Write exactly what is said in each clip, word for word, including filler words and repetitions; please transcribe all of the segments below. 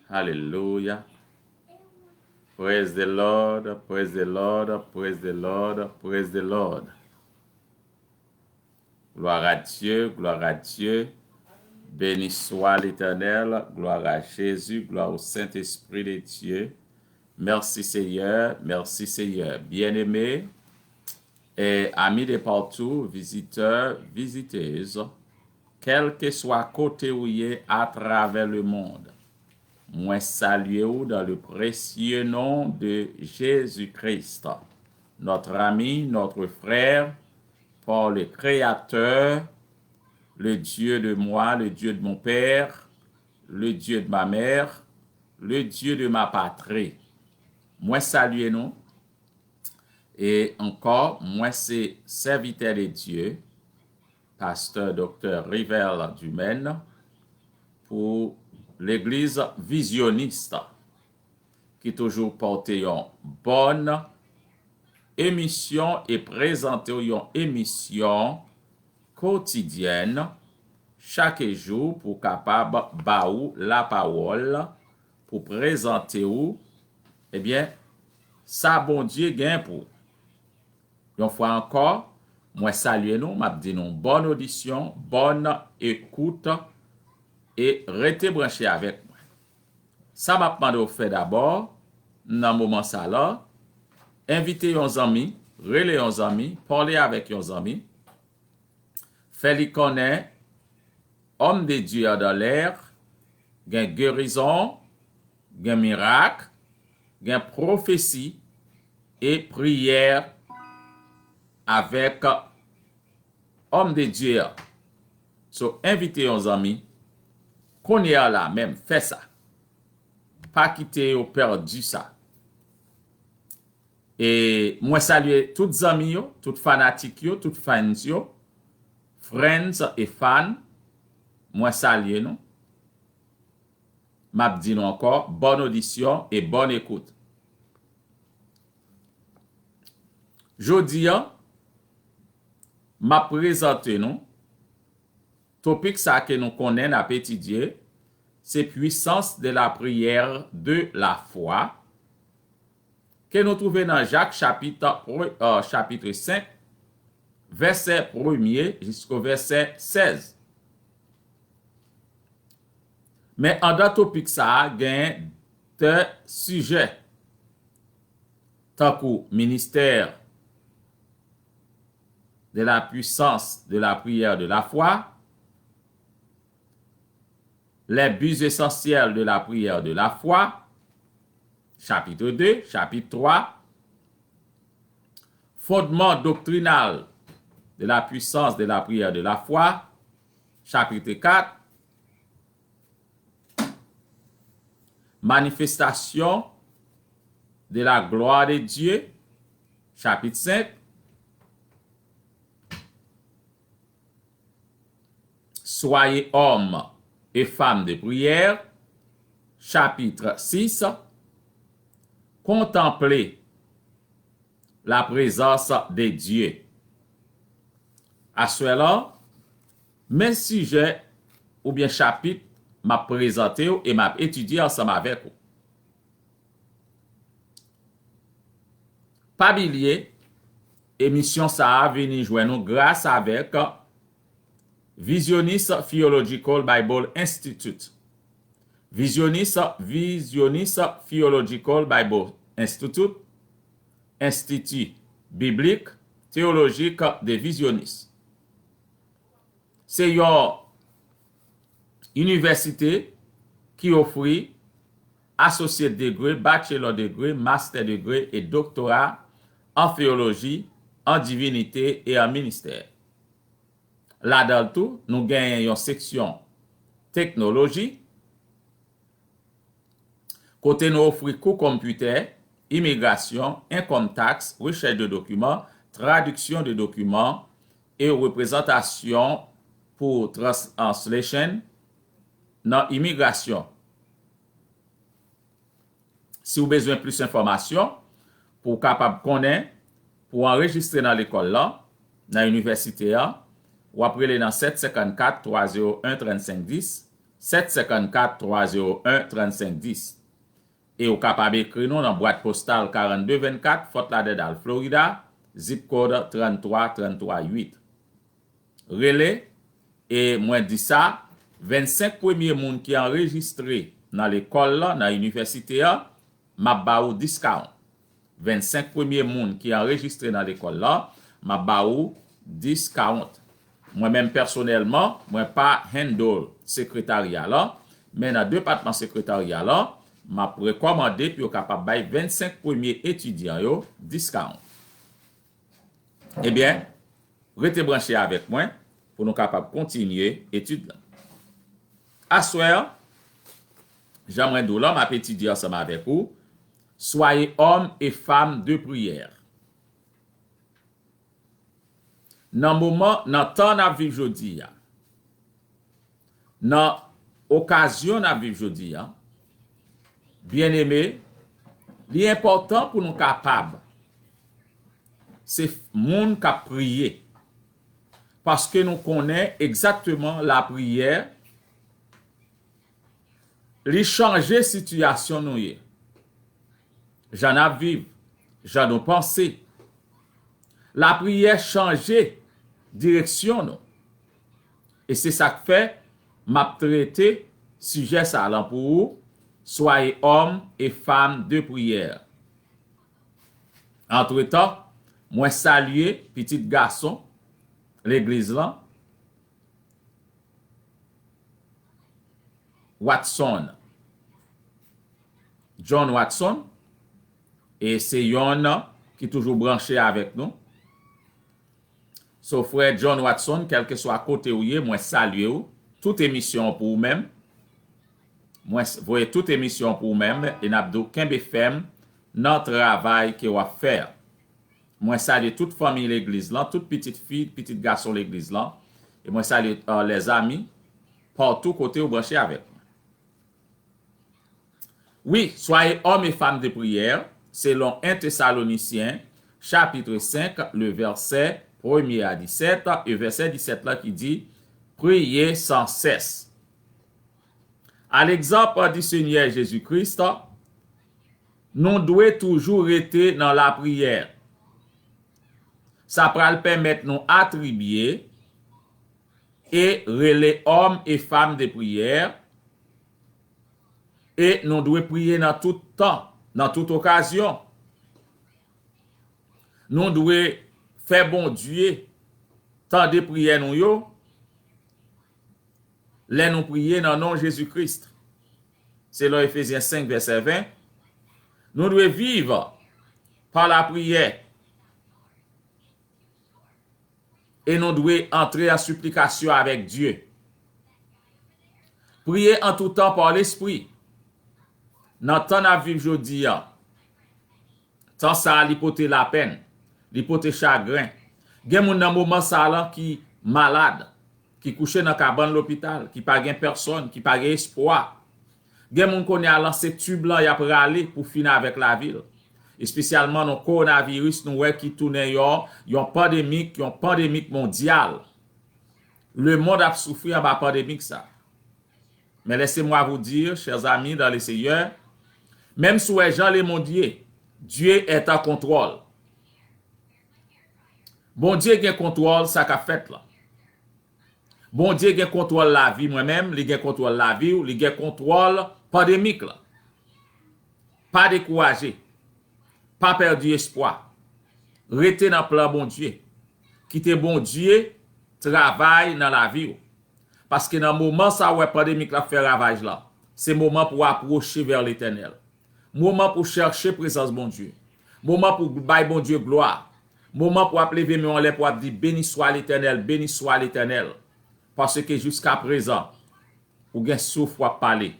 Hallelujah. Praise the Lord, praise the Lord, praise the Lord, praise the Lord. Gloire à Dieu, gloire à Dieu. Béni soit l'Éternel, gloire à Jésus, gloire au Saint-Esprit de Dieu. Merci Seigneur, merci Seigneur. Bien-aimés, et amis de partout, visiteurs, visiteuses, kèlkeswa kote ou ye atravè lemonn, mwen salye ou dans le précieux nom de Jésus-Christ, notre ami, notre frère, par le Créateur, le Dieu de moi, le Dieu de mon père, le Dieu de ma mère, le Dieu de ma patrie. Mwen salye nou. E ankò, mwen se sèvitè de Dye, pastè Doktè Rivel Dumaine, pou legliz vizyonis, ki toujou pote yon bòn emisyon e prezante w yon emisyon kotidyèn chak jou pou kapab ba ou lapawòl, pou prezante ou, ebyen, sa Bondye gen pou ou. Yon fwa ankò, mwen salye nou, m ap di nou bòn odisyon, bòn ekout, e rete branche avèk mwen. Sa m ap mande w fè dabò, nan moman sa la, envite yon zanmi, rele yon zanmi, pale avèk yon zanmi, fè li konnen Homme de Dieu dans l'air, gen gerizon, gen mirak, gen pwofesi, e priyè avèk Homme de Dieu a. So, envite yon zanmi, kounye a la menm, fè sa. Pa kite yo pèdi sa. E mwen salye tout zanmi yo, tout fanatik yo, tout fans yo, friends e fan, mwen salye nou. M ap di nou ankò, bòn odisyon e bòn ekout. Jodi a, m ap prezante nou topik sa ke nou konnen n ap etidye, se puissance de la prière de la foi, ke nou twouve nan Jak chapit, pre- euh, chapit senk, vèsè premye jisko vèsè sèz. Men anndan topik sa a, gen de sijè, tankou ministère de la puissance de la prière de la foi, les buts essentiels de la prière de la foi, chapitre deux, chapitre trois, fondement doctrinal de la puissance de la prière de la foi, chapitre quatre, manifestation de la gloire de Dieu, chapitre cinq, soyez hommes et femmes de prière, chapitre six, contempler la présence de Dieu. Aswè la, men sijè oubyen chapit m ap prezante w e m ap etidye ansanm avèk ou. Pa bliye, emisyon sa a vini jwenn ou gras avèk Visionis Theological Bible Institute. Visionis, Visionis Theological Bible Institute, Enstiti Biblik Teyolojik de Vizyonis. Se yon inivèsite ki ofri associate degree, bachelor degree, master degree e doktora an teyoloji, an divinite e an ministè. Ladan l tou, nou genyen yon seksyon teknoloji, kote nou ofri kou konpitè, imigrasyon, income tax, rechèch de dokiman, tradiksyon de dokiman e reprezantasyon pou translation nan imigrasyon. Si w bezwen plis enfòmasyon, pou w kapab konnen, pou w anrejistre nan lekòl la, nan inivèsite a, w ap rele nan sèt senkannkat twa zewo en trannsenk dis, sèt senkannkat twa zewo en trannsenk dis. E ou kapab ekri nou nan bwat postal karannde vennkat, Fort Lauderdale, Florida, zip kòd tranntwa tranntwa uit. Rele, e mwen di sa, vennsenk premye moun ki anrejistre nan lekòl la, nan inivèsite a, m ap ba ou discount. Vennsenk premye moun ki anrejistre nan lekòl la, m ap ba ou discount. Mwen menm pèsonèlman, mwen pa handle sekretarya la, men nan depatman sekretarya la, m ap rekòmande pou yo kapab bay vennsenk premye etidyan yo discount. Ebyen, rete branche avèk mwen pou nou kapab kontinye etid la. Aswè, jan mwen di w la, m ap etidye ansanm avèk ou, Soyez hommes et femmes de prière. Nan moman, nan tan n ap viv jodi a, nan okazyon n ap viv jodi a, byeneme, li enpòtan pou nou kapab se moun k ap priye. Paske nou konnen egzakteman lapriyè, li chanje sitiyasyon nou ye. Jan n ap viv, jan nou panse. Lapriyè chanje direksyon nou. E se sa k fè m ap trete sijè sa lan pou ou, Soyez hommes et femmes de prière. Antretan, mwen salye pitit gason legliz lan, Watson, John Watson, e se yonn ki toujou branche avèk nou. So, frè John Watson, kèlkeswa kote w ye, mwen salye w. Tout emisyon an pou ou menm. Mwen s- voye tout emisyon an pou ou menm, e n ap di w kenbe fèm nan travay ke w ap fè a. Mwen salye tout fanmi legliz lan, tout pitit fi, pitit gason legliz lan. E mwen salye, euh, lèzami, patou kote w branche avèk mwen. Wi, Soyez hommes et femmes de prière, selon un Thessaloniciens, chapitre cinq, le verset premier à dix-sept, e vèsè disèt la ki di, Priez sans cesse. A l'exemple du Seigneur Jésus-Christ, nou dwe toujou rete nan lapriyè. Sa pral pèmèt nou atribye e rele òm e fanm de priyè, e nou dwe priye nan tout tan, nan tout okazyon. Nou dwe fè Bondye tande priyè nou yo lè nou priye nan non Jezi Kris. Selon Efezyen senk, vèsè ven, nou dwe viv pa lapriyè e nou dwe antre an siplikasyon avèk Dye. Priye an tou tan pa Lespri. Nan tan n ap viv jodi a, tan sa a, li pote lapenn, li pote chagren. Gen moun nan moman sa a lan ki malad, ki kouche nan kabann lopital, ki pa gen pèsòn, ki pa gen espwa. Gen moun kounye a lan se tib lan y ap rale pou fini avèk lavi l. Espesyalman nan kowonaviris nou wè ki tounen yon, yon pandemik, yon pandemik mondyal. Lemonn ap soufri anba pandemik sa. Mais laissez-moi vous dire, chers amis dans le Seigneur, menm si w wè jan lemonn ye, Dieu est en contrôle. Bondye gen kontwòl sa k ap fèt la. Bondye gen kontwòl lavi mwen menm, li gen kontwòl lavi w, li gen kontwòl pandemik la. Pa dekouraje. Pa pèdi espwa. Rete nan plan Bondye. Kite Bondye travay nan lavi w. Paske nan moman sa w wè pandemik la ap fè ravaj la, se moman pou w apwoche vè Letènèl. Moman pou w chèche prezans Bondye. Moman pou w bay Bondye glwa. Moman pou w ap leve men w anlè pou w ap di, Béni soit l'Éternel, béni soit l'Éternel. Paske jiskaprezan, ou gen souf w ap pale.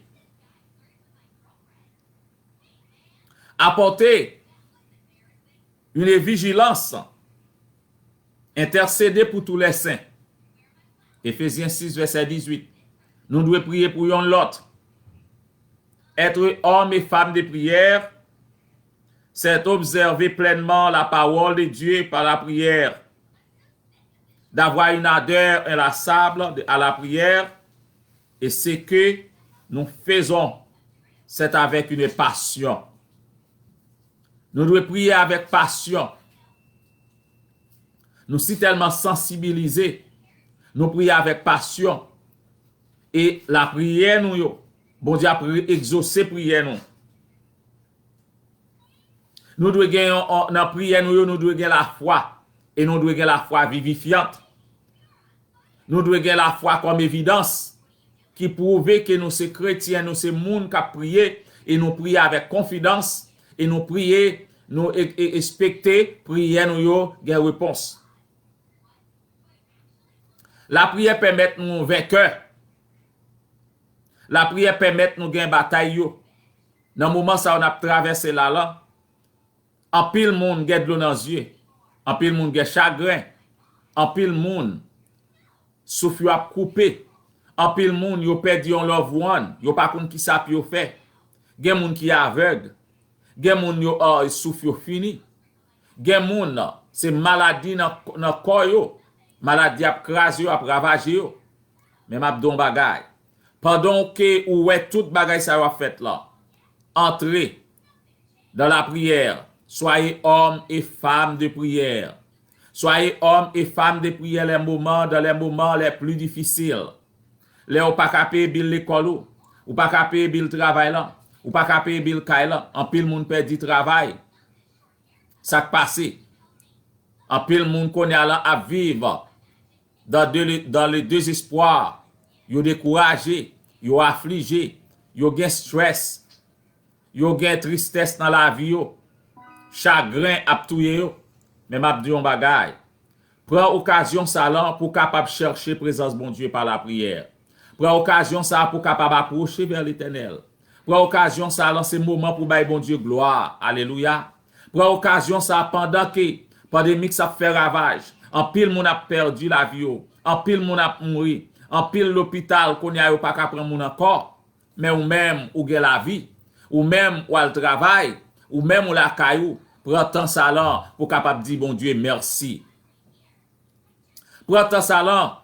Apportez une vigilance. Intercédez pour tous les saints. Efezyen sis, vèsè dizuit. Nou dwe priye pou yonn lòt. Être homme et femme de prière, c'est observer pleinement la parole de Dieu par la prière, d'avoir une ardeur inlassable de- à la prière, Et ce que nous faisons, c'est avec une passion. Nou dwe priye avèk pasyon. Nou si tèlman sansibilize, nou priye avèk pasyon. E lapriyè nou yo, Bondye ap re-, egzose priyè nou. Nou dwe gen yon, yon, nan priyè nou yo, nou dwe gen lafwa. E nou dwe gen lafwa vivifyant. Nou dwe gen lafwa kòm evidans ki pwouve ke nou se kretyen, nou se moun k ap priye, e nou priye avèk konfidans, e nou priye, nou e, e, espekte priyè nou yo gen repons. Lapriyè pèmèt nou venkè. Lapriyè pèmèt nou gen batay yo. Nan moman sa yo n ap travèse la lan, anpil moun gen dlo nan zye. Anpil moun gen chagren. Anpil moun souf yo ap koupe. Anpil moun yo pèdi yon loved one. Yo pa konn kisa pou yo fè. Gen moun ki avèg. Gen moun yo, ah, souf yo fini. Gen moun, se maladi nan, nan kò yo. Maladi ap kraze yo, ap ravaje yo. Men m ap di w yon bagay. Pandan ke ou wè tout bagay sa yo ap fèt la, antre dans la prière. Soyez hommes et femmes de prière. Soyez hommes et femmes de prière les moments, dans les moments les plus difficiles. Lè ou pa ka peye bil lekòl ou, ou pa ka peye bil travay lan, ou pa ka peye bil kay lan, anpil moun pèdi travay. Sa k pase? Anpil moun kounye a lan ap viv dans de, dans le désespoir. Yo dekouraje, yo aflije, yo gen strès, yo gen tristès nan lavi yo. Chagren ap touye yo. Men m ap di yon bagay. Pran okazyon sa lan pou w kapab chèche prezans Bondye pa lapriyè. Pran okazyon sa pou w kapab apwoche vè Letènèl. Pran okazyon sa lan, se moman pou w bay Bondye glwa. Alelouya. Pran okazyon sa pandan ke pandemik sa ap fè ravaj. Anpil moun ap pèdi lavi yo. Anpil moun ap mouri. Anpil lopital kounye a yo pa ka pran moun ankò. Men ou menm, ou gen lavi. Ou menm, w al travay. Ou menm, ou lakay ou. Pran tan sa lan pou w kapab di Bondye mèsi. Pran tan sa lan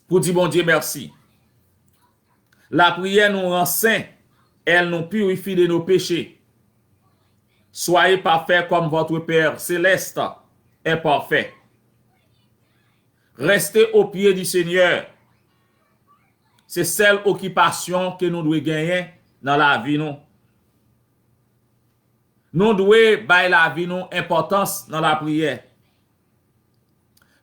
pou di Bondye mèsi. La prière nous rend saints, elle nous purifie de nos péchés. Soyez parfaits comme votre Père céleste est parfait. Restez au pied du Seigneur. Se sèl okipasyon ke nou dwe genyen nan lavi nou. Nou dwe bay lavi nou enpòtans nan lapriyè.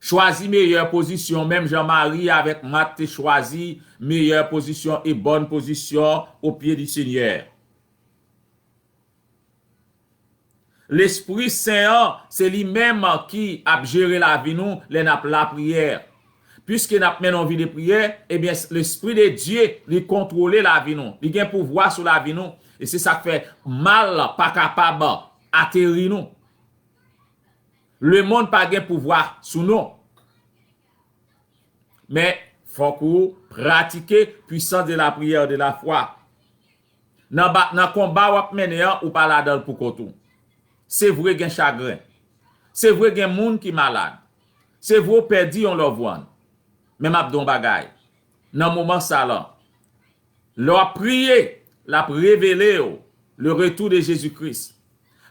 Chwazi meyè pozisyon, menm jan Mari avèk Mat te chwazi meyè pozisyon e bòn pozisyon au pied du Seigneur. Lespri Sen an, se li menm ki ap jere lavi nou lè n ap lapriyè. Piske n ap mennen yon vi de priyè, ebyen, Lespri de Dye, li kontwole lavi nou. Li gen pouvwa sou lavi nou. E se sa k fè mal pa kapab ateri nou. Lemonn pa gen pouvwa sou nou. Men, fòk ou pratike puissance de la prière, de la foi. Nan ba, nan konba w ap mennen an, ou pa ladan l poukont ou. Se vre gen chagren. Se vre gen moun ki malad. Se vre w pèdi yon loved one. Men m ap di w yon bagay. Nan moman sa lan, lè w ap priye, l ap revele w le retour de Jésus-Christ.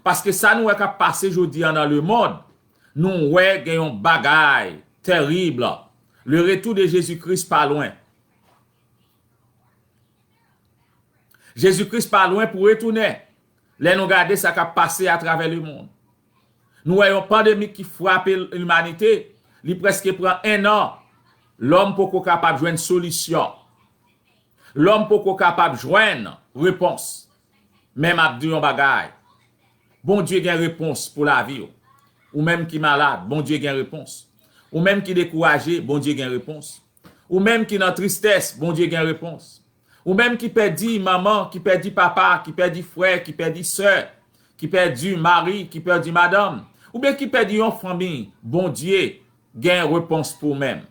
Paske sa nou wè k ap pase jodi a nan lemonn, nou wè gen yon bagay tèrib. Le retour de Jésus-Christ pa lwen. Jezi Kris pa lwen pou retounen. Lè nou gade sa k ap pase atravè lemonn, nou wè yon pandemi ki frape limanite, li prèske pran en an. Lòm poko kapab jwenn solisyon. Lòm poko kapab jwenn repons. Men m ap di yon bagay. Bondye gen repons pou lavi w. Ou menm ki malad, Bondye gen repons. Ou menm ki dekouraje, Bondye gen repons. Ou menm ki nan tristès, Bondye gen repons. Ou menm ki pèdi manman, ki pèdi papa, ki pèdi frè, ki pèdi sè, ki pèdi mari, ki pèdi madanm, oubyen ki pèdi yon fanmi, Bondye gen repons pou ou menm.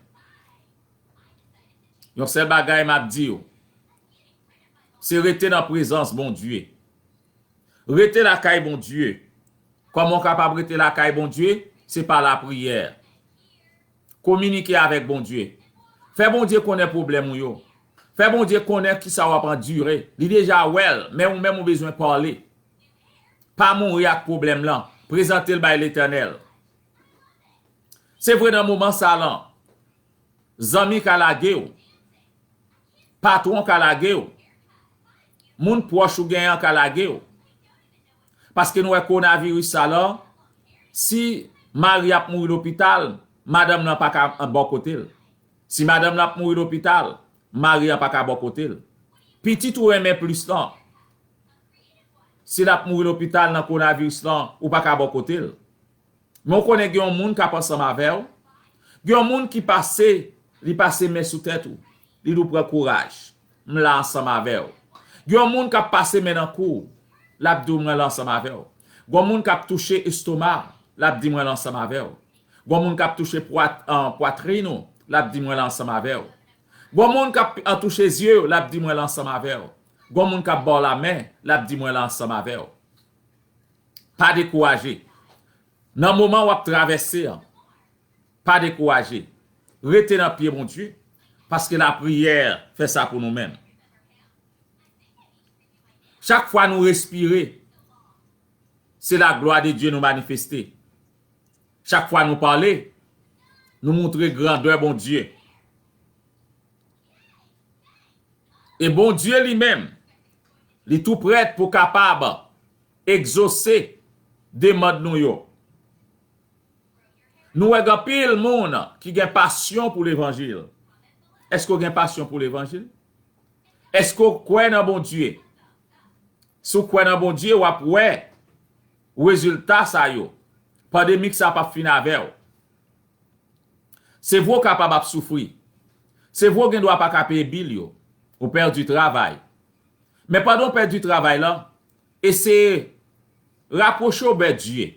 Yon sèl bagay m ap di w, se rete nan prezans Bondye. Rete lakay Bondye. Kòman w kapab rete lakay Bondye? Se pa lapriyè. Kominike avèk Bondye. Fè Bondye konnen pwoblèm ou yo. Fè Bondye konnen kisa w ap andire. Li deja wè l, men ou menm ou bezwen pale. Pa mouri ak pwoblèm lan. Prezante l bay Letènèl. Se vre nan moman sa lan, zanmi ka lage w. Patwon ka lage w. Moun pwòch ou genyen an ka lage w. Paske nou wè kowonaviris sa la, si mari ap mouri lopital, madanm nan pa ka bò kote l. Si madanm nan ap mouri lopital, mari an pa ka bò kote l. Pitit ou renmen plis lan, si l ap mouri lopital nan kowonaviris lan, ou pa ka bò kote l. Men w konnen gen yon moun k ap ansanm avè w. Gen yon moun ki pase, li pase men sou tèt ou. Li di w pran kouraj. M la ansanm avè w. Gen yon moun k ap pase men nan kou w. L ap di w mwen la ansanm avè w. Gen yon moun k ap touche estoma, l ap di mwen la ansanm avè w. Gen yon moun k ap touche pwat, an, pwatrin ou, l ap di mwen la ansanm avè w. Gen yon moun k ap, an, touche zye w, l ap di mwen la ansanm avè w. Gen yon moun k ap ba w lamen, l ap di mwen la ansanm avè w. Pa dekouraje. Nan moman w ap travèse an, pa dekouraje. Rete nan pye Bondye, paske lapriyè fè sa pou nou menm. Chak fwa nou respire, se laglwa de Dye nou manifeste. Chak fwa nou pale, nou montre grandè Bondye. E Bondye li menm, li tou prèt pou kapab egzose demann nou yo. Nou wè gen anpil moun ki gen pasyon pou levanjil. Èske w gen pasyon pou levanjil? Èske w kwè nan Bondye? Si w kwè nan Bondye, w ap wè rezilta sa yo. Pandemik sa p ap fin avè w. Se vre w kapab ap soufri. Se vre w gen dwa pa ka peye bil yo. Ou pèdi travay. Men pandan w pèdi travay la, eseye rapwoche w bè Dye.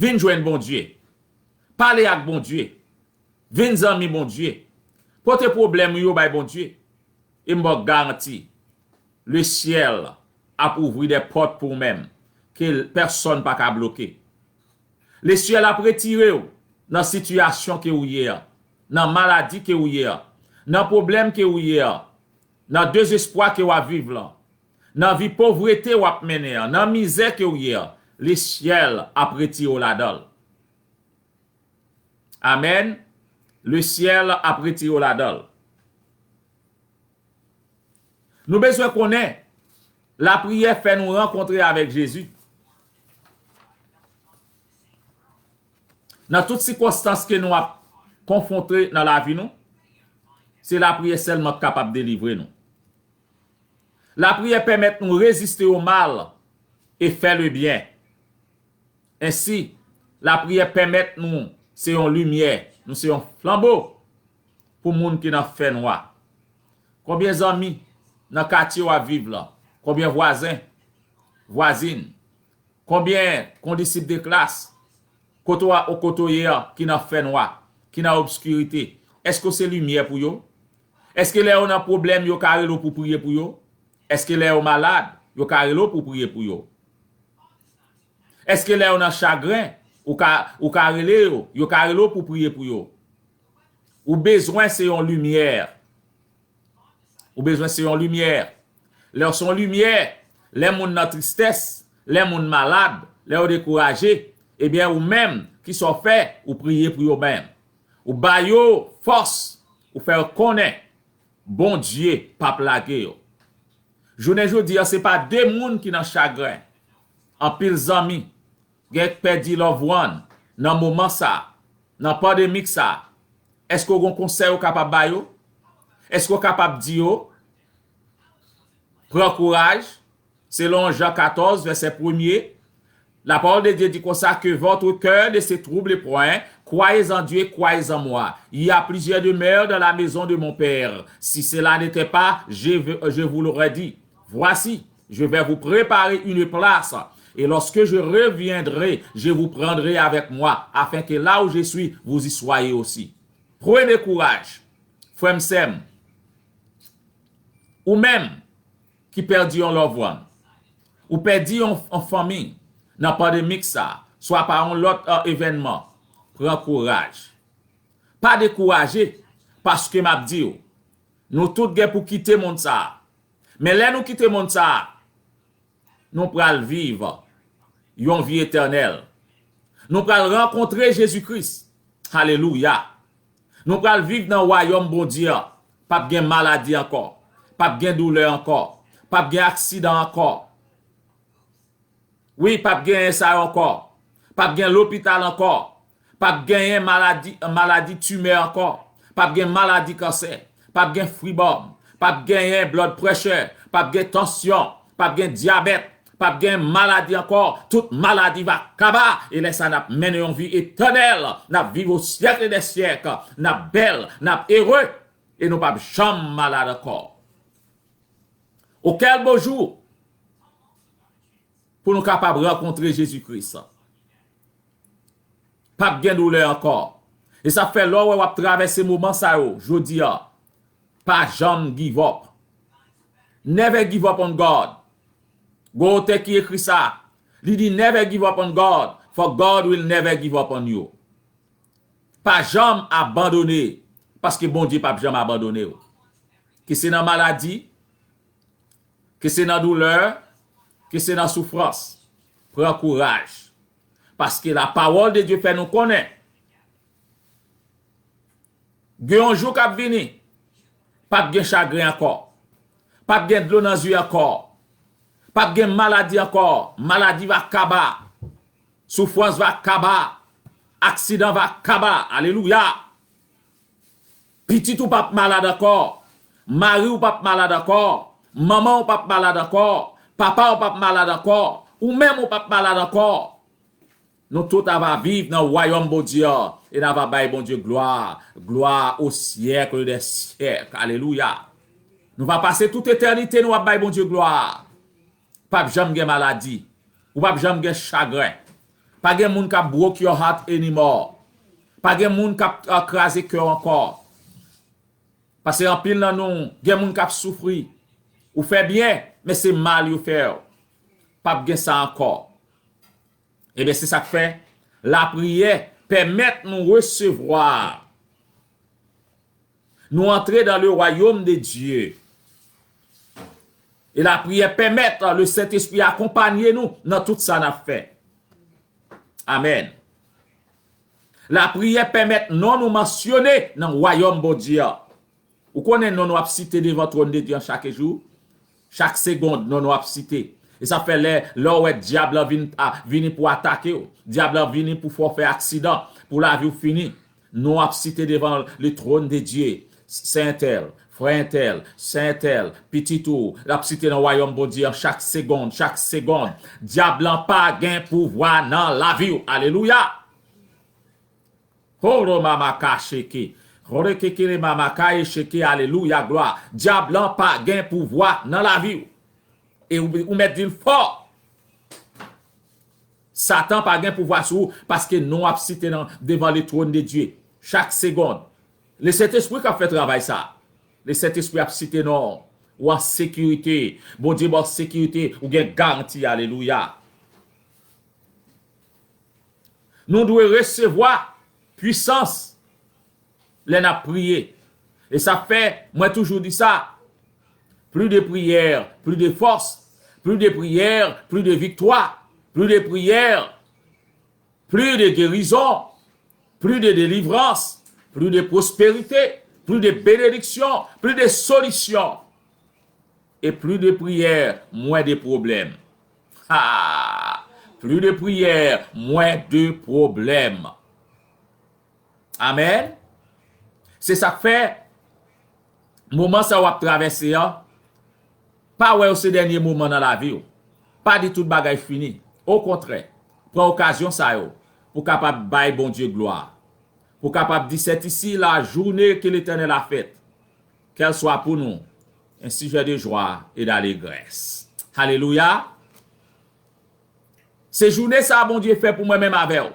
Vin jwenn Bondye. Pale ak Bondye. Vin zanmi Bondye. Pote pwoblèm ou yo bay Bondye. E m ba w garanti, lesyèl ap ouvri de pòt pou w menm ke pèsonn pa ka bloke. Lesyèl ap retire w nan sitiyasyon ke ou ye a, nan maladi ke ou ye a, nan pwoblèm ke ou ye a, nan dezespwa ke w ap viv lan, nan vi povrete w ap mennen an, nan mizè ke ou ye a, lesyèl ap retire w ladan l. Amèn. Lesyèl ap retire w ladan l. Nou bezwen konnen, lapriyè fè nou rankontre avèk Jezi. Nan tout sikonstans ke nou ap konfwonte nan lavi nou, se lapriyè sèlman k kapab delivre nou. Lapriyè pèmèt nou reziste o mal e fè le byen. Ensi, lapriyè pèmèt nou se yon limyè, nou se yon flanbo pou moun ki nan fènwa. Konbyen zanmi nan katye w ap viv lan? Konbyen vwazen, vwazin? Konbyen kondisip de klas kote w a, kote w ye a ki nan fènwa, ki nan obskirite? Èske w se limyè pou yo? Èske lè yo nan pwoblèm, yo ka rele w pou priye pou yo? Èske lè yo malad, yo ka rele w pou priye pou yo? Èske lè yo nan chagren, ou ka, ou ka rele yo, yo ka rele w pou priye pou yo? Ou bezwen se yon limyè. Ou bezwen se yon limyè. Lè w se yon limyè, lè moun nan tristès, lè moun malad, lè yo dekouraje, ebyen ou menm, kisa w fè? Ou priye pou yo menm. Ou ba yo fòs, ou fè yo konnen Bondye p ap lage yo. Jounen jodi a, se pa de moun ki nan chagren. Anpil zanmi gen k pèdi loved one nan moman sa, nan pandemik sa. Èske w gen konsèy ou kapab ba yo? Èske w kapab di yo, pran kouraj, selon Jan katòz, vèsè premye, la parole de Dieu dit comme ça, que votre cœur ne se trouble point, croyez en Dieu, croyez en moi. Il y a plusieurs demeures dans la maison de mon Père. Si cela n'était pas, je, je vous l'aurais dit. Voici, je vais vous préparer une place. Et lorsque je reviendrai, je vous prendrai avec moi, afin que là où je suis, vous y soyez aussi. Prenez courage, frè m, sè m. Ou menm ki pèdi yon loved one, ou pèdi yon, yon fanmi nan pandemik sa, swa pa yon lòt, euh, evènman, pran kouraj. Pa dekouraje, Paske m ap di w, nou tout gen pou kite mond sa a. Men lè nou kite mond sa a, nou pral viv yon vi etènèl. Nou pral rankontre Jezi Kris. Alelouya! Nou pral viv nan wayòm Bondye a. P ap gen maladi ankò. P ap gen doulè ankò. P ap gen aksidan ankò. Wi, p ap genyen sa yo ankò. P ap gen lopital ankò. P ap genyen maladi, maladi timè ankò. P ap gen maladi kansè. P ap gen fibwòm. P ap genyen blood pressure. P ap gen tansyon. P ap gen dyabèt. P ap gen maladi ankò. Tout maladi va kaba. E lè sa, n ap mennen yon vi etènèl. N ap viv o syèk dè syèk. N ap bèl. N ap ere. E nou p ap janm malad ankò. O kèl bo jou pou nou kapab rankontre Jezi Kris. P ap gen doulè ankò. E sa fè lè w wè w ap travèse moman sa yo, jodi a, pa janm give up. Never give up on God. Gon otè ki ekri sa, li di, "Never give up on God, for God will never give up on you." Pa janm abandone, paske Bondye p ap janm abandone w. Ke se nan maladi, ke se nan doulè, ke se nan soufrans, pran kouraj. Paske la pawòl de Dye fè nou konnen, gen yon jou k ap vini, p ap gen chagren ankò, p ap gen dlo nan zye ankò, p ap gen maladi ankò, maladi va kaba, soufrans va kaba, aksidan va kaba. Alelouya! Pitit ou p ap malad ankò. Mari w p ap malad ankò. Manman w p ap malad ankò. Papa w p ap malad ankò. Ou menm ou p ap malad ankò. Nou tout ava viv nan wayòm Bondye a e n ava bay Bondye glwa. Glwa o syèk dè syèk. Alelouya. Nou va pase tout etènite nou ap bay Bondye glwa. P ap janm gen maladi. Ou p ap janm gen chagren. Pa gen moun k ap broke your heart anymore. Pa gen moun k ap, ah, kraze kè w ankò. Paske anpil nan nou, gen moun k ap soufri. Ou fè byen, men se mal yo fè w. P ap gen sa ankò. Ebyen, se sa k fè, lapriyè pèmèt nou resevwa. Nou antre dans le royaume de Dieu. E lapriyè pèmèt le Sentespri akonpaye nou nan tout sa n ap fè. Amèn. Lapriyè pèmèt non nou mansyone nan wayòm Bondye a. Ou konnen non nou ap site devan twòn de Dye an chak jou? Chak segond, non nou ap site. E sa fè lè, lè w wè dyab lan vin, a, vini pou atake w, dyab lan vini pou fè w fè aksidan, pou lavi w fini, non w ap site devan le trône de Dieu. Sè entèl, frè entèl, sè entèl, pitit ou, l ap site nan wayòm Bondye an chak segond, chak segond. Dyab lan pa gen pouvwa nan lavi w. Alelouya! Horo mamaka sheke. Hore kekele mamaka e sheke, alelouya, glwa. Dyab lan pa gen pouvwa nan lavi w. E ou, ou mèt di l fò. Satan pa gen pouvwa sou ou, paske non w ap site nan, devan le trône de Dieu. Chak segond. Le Sentespri k ap fè travay sa. Le Sentespri ap site non w. Ou an sekirite. Bondye ba w sekirite. Ou gen garanti. Alelouya. Nou dwe resevwa pwisans lè n ap priye. E sa fè, mwen toujou di sa, plus de prière, plus de force, plus de prière, plus de victoire, plus de prière, plus de guérison, plus de délivrance, plus de prospérité, plus de bénédiction, plus de solution. E plis de priyè, mwens de pwoblèm. Ha! Plis de priyè, mwens de pwoblèm. Amèn. Se sa k fè, moman sa w ap travèse an, pa wè yo se dènye moman nan lavi w. Pa di tout bagay fini. Okontrè, pran okazyon sa yo pou w kapab bay Bondye glwa. Pou w kapab di, c'est ici la journée que l'Éternel a faite. Qu'elle soit pour nous un sujet de joie et d'allégresse. Alelouya! Se jounen sa a Bondye fè pou mwen menm avè w.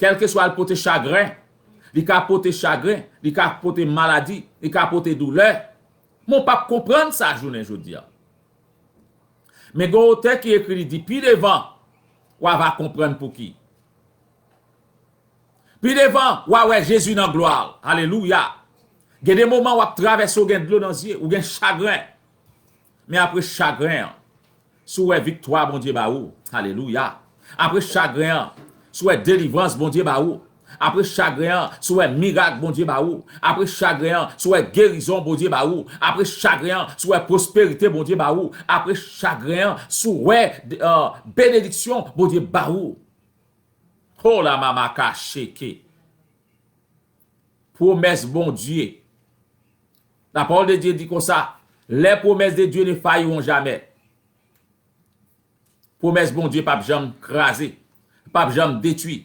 Kèlkeswa l pote chagren, li ka pote chagren, li ka pote maladi, li ka pote doulè. Men w p ap konprann sa jounen jodi a. Men gen otè ki ekri, li di, pi devan, w a va konprann pouki. Pi devan, w a wè Jezi nan glwa l. Alelouya! Gen de moman w ap travèse, w gen dlo nan zye, ou gen chagren. Men apre chagren an, si w wè viktwa Bondye ba ou, alelouya. Apre chagren an, si w wè delivrans Bondye ba ou. Apre chagren an, si w wè mirak Bondye ba ou. Apre chagren an, si w wè gerizon Bondye ba ou. Apre chagren an, si w wè pwosperite Bondye ba ou. Apre chagren an, si w wè, euh, benediksyon Bondye ba ou. Ho la mama ka sheke. Pwomès Bondye. La parole de Dieu di konsa, les promesses de Dieu ne failliront jamais. Pwomès Bondye p ap janm kraze, p ap janm detwi,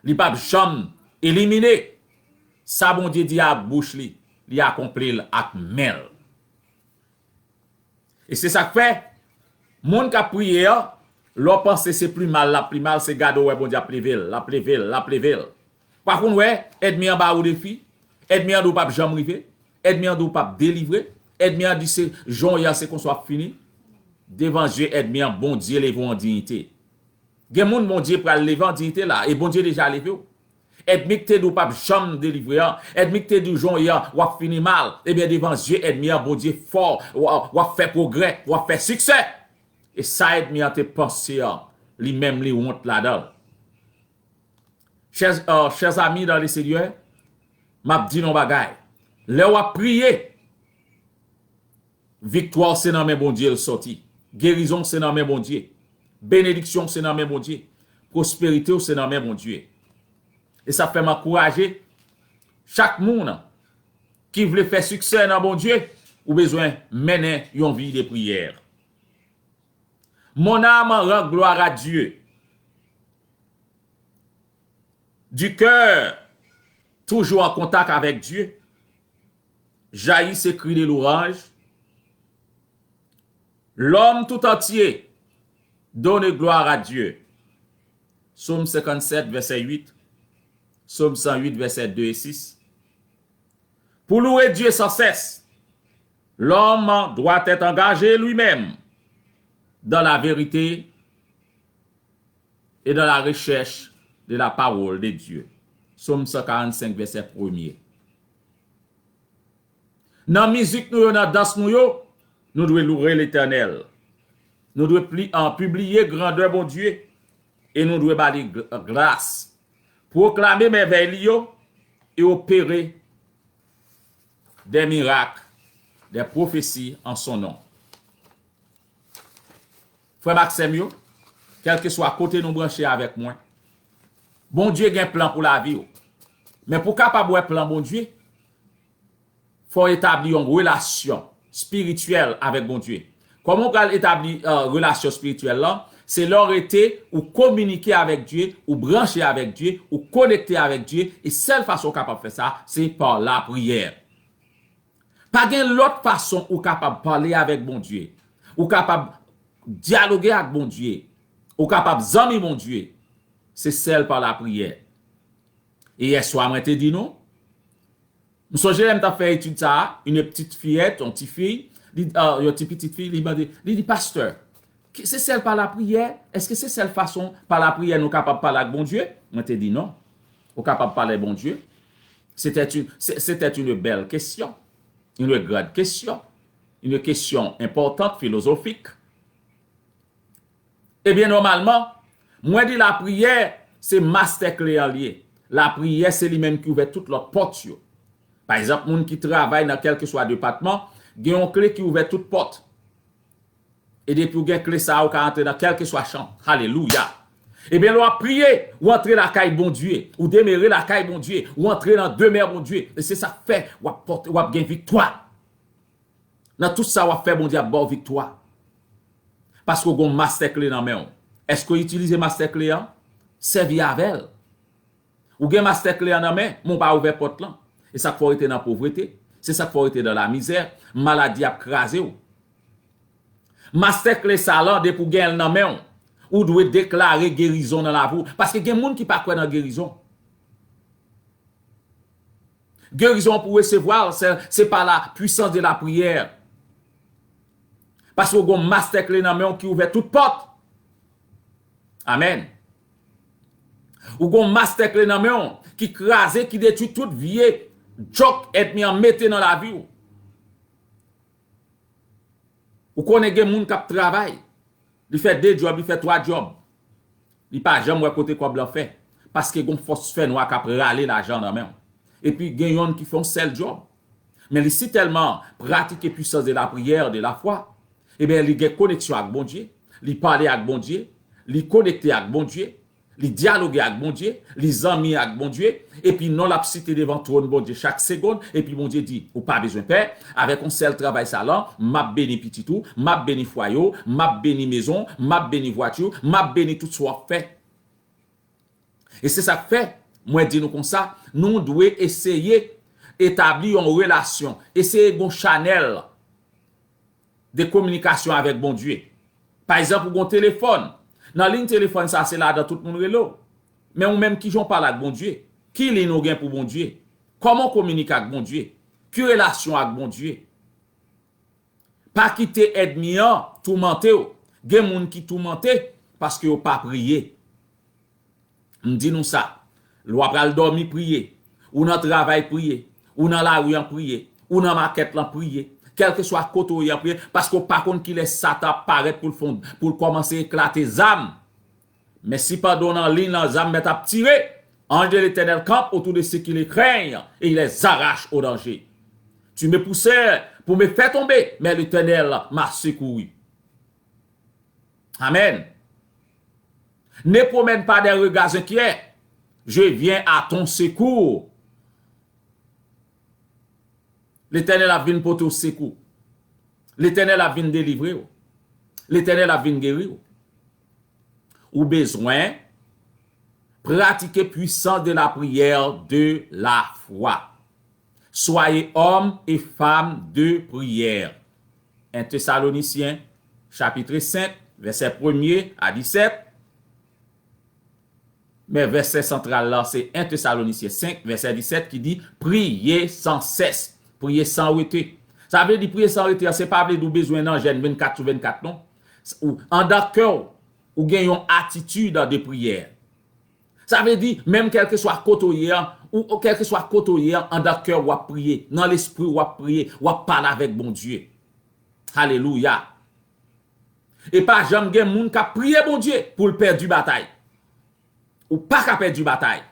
li p ap janm elimine. Sa Bondye di ak bouch li, li akonpli l ak men l. E se sa k fè, moun k ap priye an, lè w panse se pi mal l ap pi mal, se gade w wè Bondye ap leve l, l ap leve l, l ap leve l. Pa konn wè, ènmi an ba ou defi, ènmi an di w p ap janm rive, ènmi an di w p ap delivre, ènmi an di se jan w ye a se konsa w ap fini. Devan zye ènmi an, Bondye leve w an diyite. Gen moun Bondye pral leve an diyite la, e Bondye deja leve w. Ènmi k te di w p ap janm delivre an, ènmi k te di w jan w ye a w ap fini mal, ebyen devan zye ènmi an, Bondye fè w, w ap fè pwogrè, w ap fè siksè. E sa ènmi an te panse an, li menm li wont ladan l. Chè, euh, chè zami dan le Senyè, m ap di nou yon bagay. Lè w ap priye, viktwa w se nan men Bondye l sòti. Gerizon w se nan men Bondye. Benediksyon w se nan men Bondye. Pwosperite w se nan men Bondye. E sa fè m ankouraje chak moun ki vle fè siksè nan Bondye, ou bezwen mennen yon vi de priyè. Mon âme rend gloire à Dieu. Du cœur, toujours en contact avec Dieu, jaillit ses cris de louange. L'homme tout entier donne gloire à Dieu. Psaume cinquante-sept, verset huit, Psaume cent huit, verset deux et six. Pour louer Dieu sans cesse, l'homme doit être engagé lui-même dans la vérité et dans la recherche de la parole de Dieu. Psaume cent quarante-cinq, verset premier. Nan mizik nou yo, nan dans nou yo, nou dwe louwe Letènèl. Nou dwe pli, an, pibliye grandè Bondye e nou dwe ba li gl-, glas. Pwoklame mèvèy li yo e opere des miracles, des prophéties en son nom. Frè m ak sè m yo, kèlkeswa kote nou branche avèk mwen, Bondye gen plan pou lavi w. Men pou w kapab wè plan Bondye, fò w etabli yon relasyon espirityèl avèk Bondye. Kòman w pral etabli, euh, relasyon espirityèl lan? Se lè w rete, ou kominike avèk Dye, ou branche avèk Dye, ou konekte avèk Dye, e sèl fason w kapab fè sa, se pa lapriyè. Pa gen lòt fason ou kapab pale avèk Bondye, ou kapab dyaloge ak Bondye, ou kapab zanmi Bondye, se sèl pa lapriyè. E yèswa mwen te di nou, m sonje lè m t ap fè etid sa a, une petite fillette, yon ti fi, li, euh, yon ti pitit fi, li mande, li di, pastè, ki, se sèl pa lapriyè? Èske se sèl fason pa lapriyè nou kapab pale ak Bondye? Mwen te di non. Ou kapab pale Bondye. C'était une, c'est- c'était une belle question, une grande question, une question importante, philosophique. Ebyen, nòmalman, mwen di lapriyè, se mastè kle an l ye. Lapriyè, se li menm ki ouvè tout lòt pòt yo. Pa egzanp, moun ki travay nan kèlkeswa depatman, gen yon kle ki ouvè tout pòt. E depi w gen kle sa a, ou ka antre nan kèlkeswa chanm. Alelouya! Ebyen, lè w ap priye, ou antre lakay Bondye. Ou demere lakay Bondye. Ou antre nan demè Bondye. E se sa k fè w ap pòte, w ap gen viktwa. Nan tout sa w ap fè, Bondye ap ba w viktwa. Paske w gen yon mastè kle nan men w. Èske w itilize mastè kle an? Sèvi avè l. Ou gen mastè kle an nan men, men w pa ouvè pòt lan. E sa k fè w rete nan povrete. Se sa k fè w rete nan lamizè. Maladi ap kraze w. Mastè kle sa lan, depi w gen l nan men w, ou dwe deklare gerizon nan lavi w. Paske gen moun ki pa kwè nan gerizon. Gerizon pou w resevwa l, se, se pa la puissance de la prière. Paske w gen yon mastè kle nan men w ki ouvè tout pòt. Amèn. Ou gen yon mastè kle nan men w ki kraze, ki detwi tout vye djòk ènmi an mete nan lavi w. Ou konnen gen moun k ap travay, li fè de djòb, li fè twa djòb. Li pa janm wè kote kòb lan fè, paske gon fòs fènwa k ap rale lajan nan men w. Epi gen yonn ki fè yon sèl djòb. Men li si tèlman pratike puissance de la prière, de la foi, ebyen, li gen koneksyon ak Bondye, li pale ak Bondye, li konekte ak Bondye, li dyaloge ak Bondye, li zanmi ak Bondye, epi non l ap site devan twòn Bondye chak segonn, epi Bondye di, ou pa bezwen pè, avèk yon sèl travay sa lan, m ap beni pitit ou, m ap beni fwaye w, m ap beni mezon, m ap beni vwati w, m ap beni tout sa w ap fè. E se sa k fè, mwen di nou konsa, nou dwe eseye etabli yon relasyon, eseye gon chanèl de kominikasyon avèk Bondye. Pa egzanp, ou gon telefòn. Nan liy telefòn sa, se ladan tout moun rele w. Men ou menm, kijan w pale ak Bondye? Ki liy ou gen pou Bondye? Kòman w kominike ak Bondye? Ki relasyon ak Bondye? Pa kite ènmi an toumante w. Gen moun ki toumante paske yo pa priye. M di nou sa, lè w pral dòmi, priye. Ou nan travay, priye. Ou nan lari an, priye. Ou nan makèt lan, priye. Kèlkeswa kote w ye an, priye, paske w pa konn kilè Satan ap parèt pou l fon, pou l kòmanse eklate zam. Men sipandan w nan liy lan, zam mèt ap tire, ange de l'Éternel campe autour de ceux qui le craignent et il les arrache au danger. Tu me poussais pour me faire tomber, mais l'Éternel m'a secouru. Amen. Ne promène pas des regards inquiets. Je viens à ton secours. Letènèl ap vin pote w sekou. Letènèl ap vin delivre w. Letènèl ap vin geri w. Ou bezwen pratike puissance de la prière de la foi. Soyez hommes et femmes de prière. En Tesalonisyen, chapitre senk, vèsè premye a disèt. Men vèsè santral la, se en Tesalonisyen senk, vèsè disèt ki di, priye san sès, priye san rete. Sa vle di priye san rete an, se pa vle di w bezwen nan jèn vennkat sou vennkat, non. Ou, andan kè w, ou gen yon atitid de priyè. Sa vle di, menm kèlkeswa kote w ye an, ou, ou kèlkeswa kote w ye an, andan kè w w ap priye, nan lespri w w ap priye, w ap pale avèk Bondye. Alelouya. E pa janm gen moun k ap priye Bondye pou l pèdi batay. Ou pa ka pèdi batay.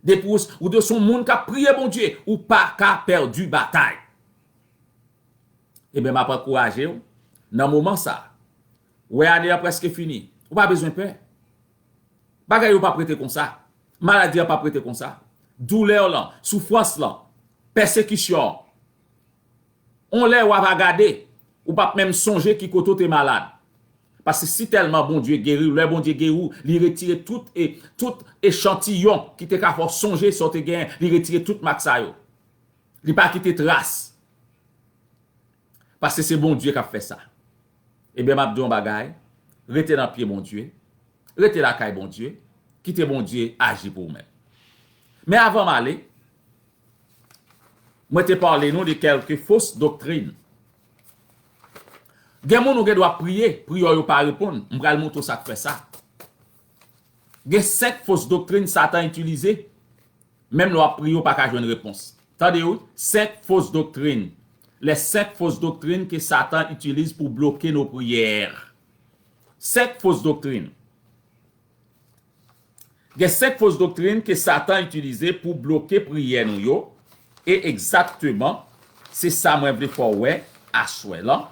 Depi w, ou te se yon moun k ap priye Bondye, ou pa ka pèdi batay. Ebyen, m ap ankouraje w nan moman sa a. Ou wè ane an prèske fini. Ou pa bezwen pè. Bagay yo p ap rete konsa. Maladi an p ap rete konsa. Doulè w lan, soufrans lan, pèsekisyon an. On lè w ap gade, ou p ap menm sonje ki kote w te malad. Paske si tèlman Bondye geri w, lè Bondye geri w, li retire tout e, tout echantiyon ki te ka fè w sonje sa w te genyen, li retire tout mak sa yo. Li pa kite tras. Paske se Bondye k ap fè sa. Ebyen, m ap di w yon bagay, rete nan pye Bondye, rete lakay Bondye, kite Bondye aji pou ou menm. Men avan m ale, mwen te pale nou de kèlke fos doktrin. Gen moun ou gen dwa priye, priyè w yo pa reponn. M pral montre w sa k fè sa. Gen senk fos doktrin Satan itilize. Menm lè w ap priye, w pa ka jwenn repons. Tande wi, senk fos doktrin. Les cinq fausses doctrines que Satan utilise pour bloquer nos prières. Senk fos doktrin. Gen senk fos doktrin ke Satan itilize pou bloke priyè nou yo. E egzakteman, se sa mwen vle fè w wè aswè lan,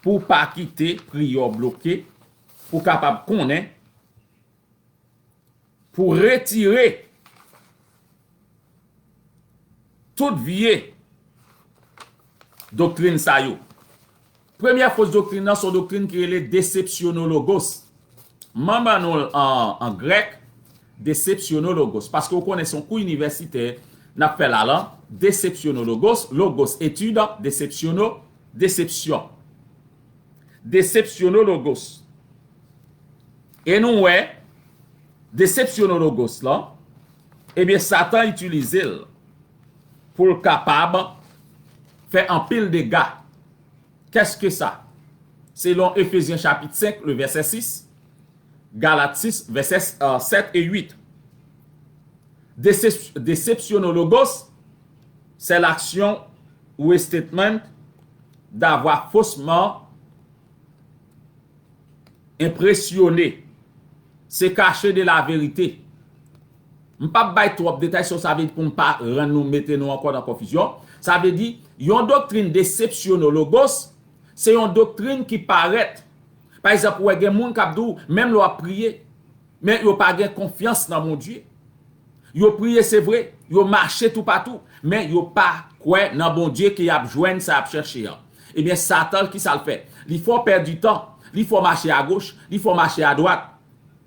pou w pa kite priyè w bloke, pou w kapab konnen, pou retire tout vye doktrin sa yo. Premyè fos doktrin nan, se yon doktrin ki rele desepsyonologos. M ban nou l an, an grèk, desepsyonologos, paske w konnen se yon kou inivèsitè n ap fè la lan, desepsyonologos, logos, etid, desepsyono, desepsyon. Desepsyonologos. E nou wè, desepsyonologos lan, ebyen, Satan itilize l pou l kapab fè anpil dega. Qu'est-ce que ça? Selon Efezyen chapit senk, le vèsè sis, Galat sis, vèsè, euh, sèt e uit. Desep-, desepsyonologos, C'est l'action ou statement d'avoir faussement impressionné, se kache de la verite. M p ap bay twòp detay sou sa, vle di pou m pa rann nou, mete nou ankò nan konfizyon. Sa vle di, yon doktrin desepsyonologos, se yon doktrin ki parèt. Pa egzanp, ou wè gen moun k ap di w, menm lè w ap priye, men yo pa gen konfyans nan Bondye. Yo priye, se vre, yo mache toupatou, men yo pa kwè nan Bondye ke y ap jwenn sa y ap chèche an. Ebyen, Satan, ki sa l fè? Li fè w pèdi tan, li fè w mache agoch, li fè w mache adwat.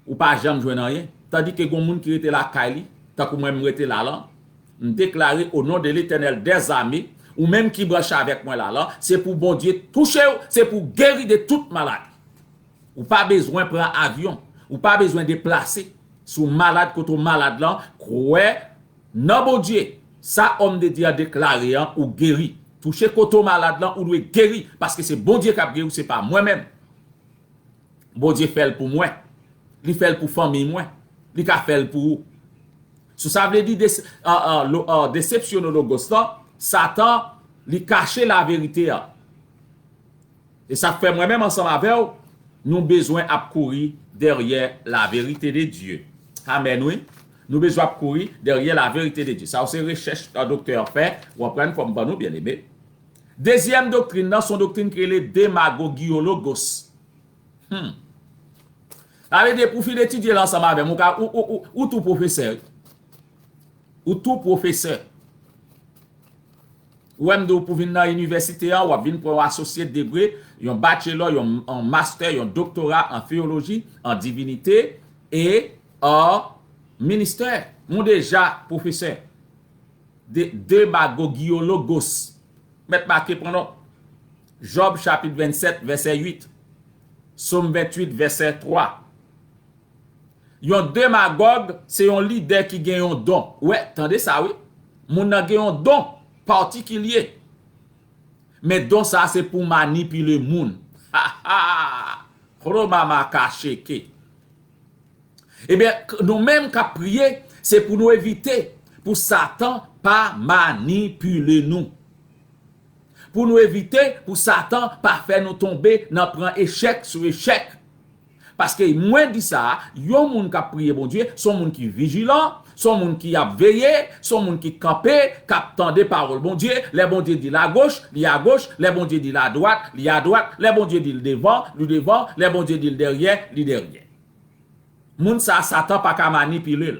Ou pa janm jwenn anyen. Tandike gen moun ki rete lakay li, tankou mwen m rete la lan, m deklare o non de Letènèl dèzame, ou menm ki branche avèk mwen la lan, se pou Bondye touche w, se pou w geri de tout maladi. Ou pa bezwen pran avyon, ou pa bezwen deplase. Si w malad kote w malad lan, kwè nan Bondye. Sa òm de Dye a deklare an, ou geri. Touche kote w malad lan, ou dwe geri, paske se Bondye k ap geri w, se pa mwen menm. Bondye fè l pou mwen. Li fè l pou fanmi mwen. Li ka fè l pou ou. So, sa vle di des, a, a, lo, a, desepsyonologos lan, Satan, li kache laverite a. E sa k fè mwen menm ansanm avè w, nou bezwen ap kouri dèyè laverite de Dye. Amèn, wi. Nou bezwen ap kouri dèyè laverite de Dye. Sa yo se rechèch, a, doktè an fè, w ap pran fòm ban nou, byeneme. Dezyèm doktrin nan, se yon doktrin ki rele demagogiyologos. Hmm. Sa vle di, pou w fin etidye l ansanm avè m, ou ka, ou, ou, ou, ou tou pwofesè, wi. Ou tou pwofesè. Ou wè m di w pou vin nan inivèsite an, w ap vin pran yon associate degree, yon bachelor, yon, yon master, yon doktora an teyoloji, an divinite e an ministè. Ou deja pwofesè. De, demagogiyologos. Mèt make pran nòt. Jòb chapit vennsèt, vèsè uit. Sòm venntuit, vèsè twa. Yon demagòg se yon lidè ki gen yon don. Ou wè, tande sa, wi. Moun nan gen yon don patikilye. Men don sa a se pou manipile moun. Ha, ha! Kromama kacheke. Ebyen, k-, nou menm k ap priye, se pou nou evite pou Satan pa manipile nou. Pou nou evite pou Satan pa fè nou tonbe nan pran echèk sou echèk. Paske mwen di sa, yon moun k ap priye Bondye, se yon moun ki vijilan, se yon moun ki ap veye, se yon moun ki kanpe, k ap tande pawòl Bondye. Lè Bondye di l agoch, li agoch. Lè Bondye di l adwat, li adwat. Lè Bondye di l devan, li devan. Lè Bondye di l dèyè, li dèyè. Moun sa a, Satan pa ka manipile l.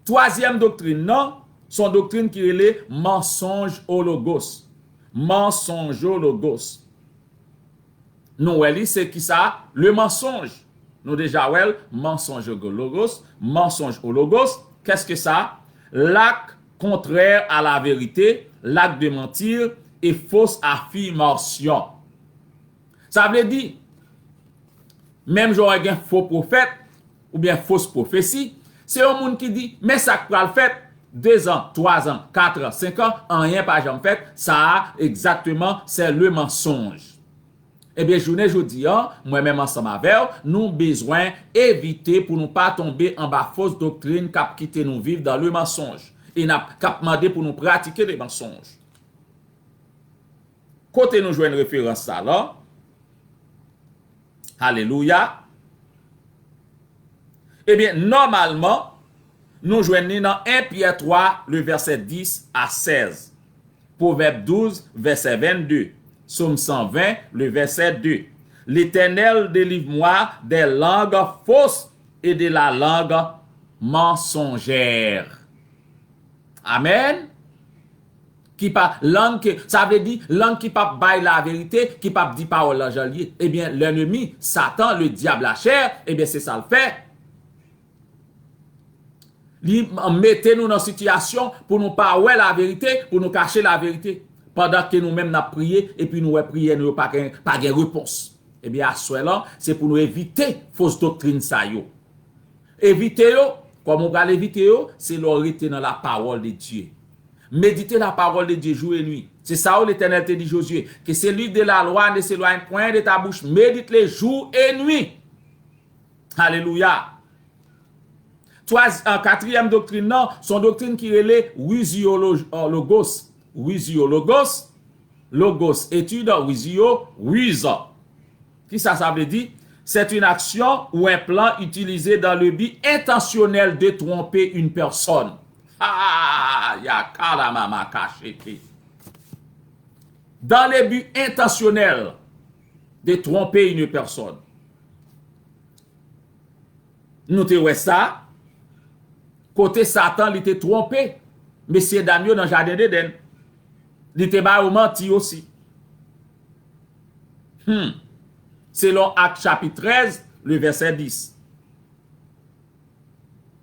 Twazyèm doktrin nan, se yon doktrin ki rele mansonjologos. Mansonjologos. Nou wè li, se ki sa? Le mensonge. Nou deja wè l, mansonjologos, mansonjologos. Qu'est-ce que ça? L'acte contraire à la vérité, l'acte de mentir et fausse affirmation. Sa vle di, menm jan w gen fo pwofèt, oubyen fos pwofesi, se yon moun ki di, men sa k pral fèt, dezan, twazan, katran, senkan, anyen pa janm fèt, sa a, egzakteman, c'est le mensonge. Ebyen, jounen jodi a, mwen menm ansanm avè w, nou bezwen evite pou nou pa tonbe anba fos doktrin k ap kite nou viv dans le mensonge, e n ap, k ap mande pou nou pratike le mensonge. Kote nou jwenn referans sa la? Alelouya. Ebyen, nòmalman, nou jwenn li nan en Pyè twa, le vèsè dis a sèz. Pwovèb douz, vèsè vennde. Sòm san ven, le vèsè de. L'Éternel, délivre-moi des langues fausses et de la langue mensongère. Amèn. Ki pa, lang ke, sa vle di, lang ki p ap bay laverite, ki p ap di pawòl la jan l ye. Ebyen, lènmi, Satan, le diable, la chair, ebyen, se sa l fè. Li mete nou nan sitiyasyon pou nou pa wè laverite, pou nou kache laverite. Pandan ke nou menm n ap priye, epi nou wè priyè nou yo pa gen, pa gen repons. Ebyen, aswè lan, se pou nou evite fos doktrin sa yo. Evite yo. Kòman w pral evite yo? Se lè w rete nan la parole de Dieu. Méditez la parole de Dieu jour et nuit. Se sa w Letènèl te di Jozye, que celui de la loi ne s'éloigne point de ta bouche, médite-le jour et nuit. Alelouya. Twaz-, an, katriyèm doktrin nan, se yon doktrin ki rele wiziolog-, an, logos. Wiziologos, logos, etid, wizio, wiz. Kisa sa vle di? C'est une action ou un plan utilisé dans le but intentionnel de tromper une personne. Ha! Yakala mama kacheke. Dans le but intentionnel de tromper une personne. Nou te wè sa, kote Satan li te twonpe mesyedam yo nan jaden Edenn. Li te ba yo manti osi. Hmm. Selon Ak chapit trèz, le vèsè dis.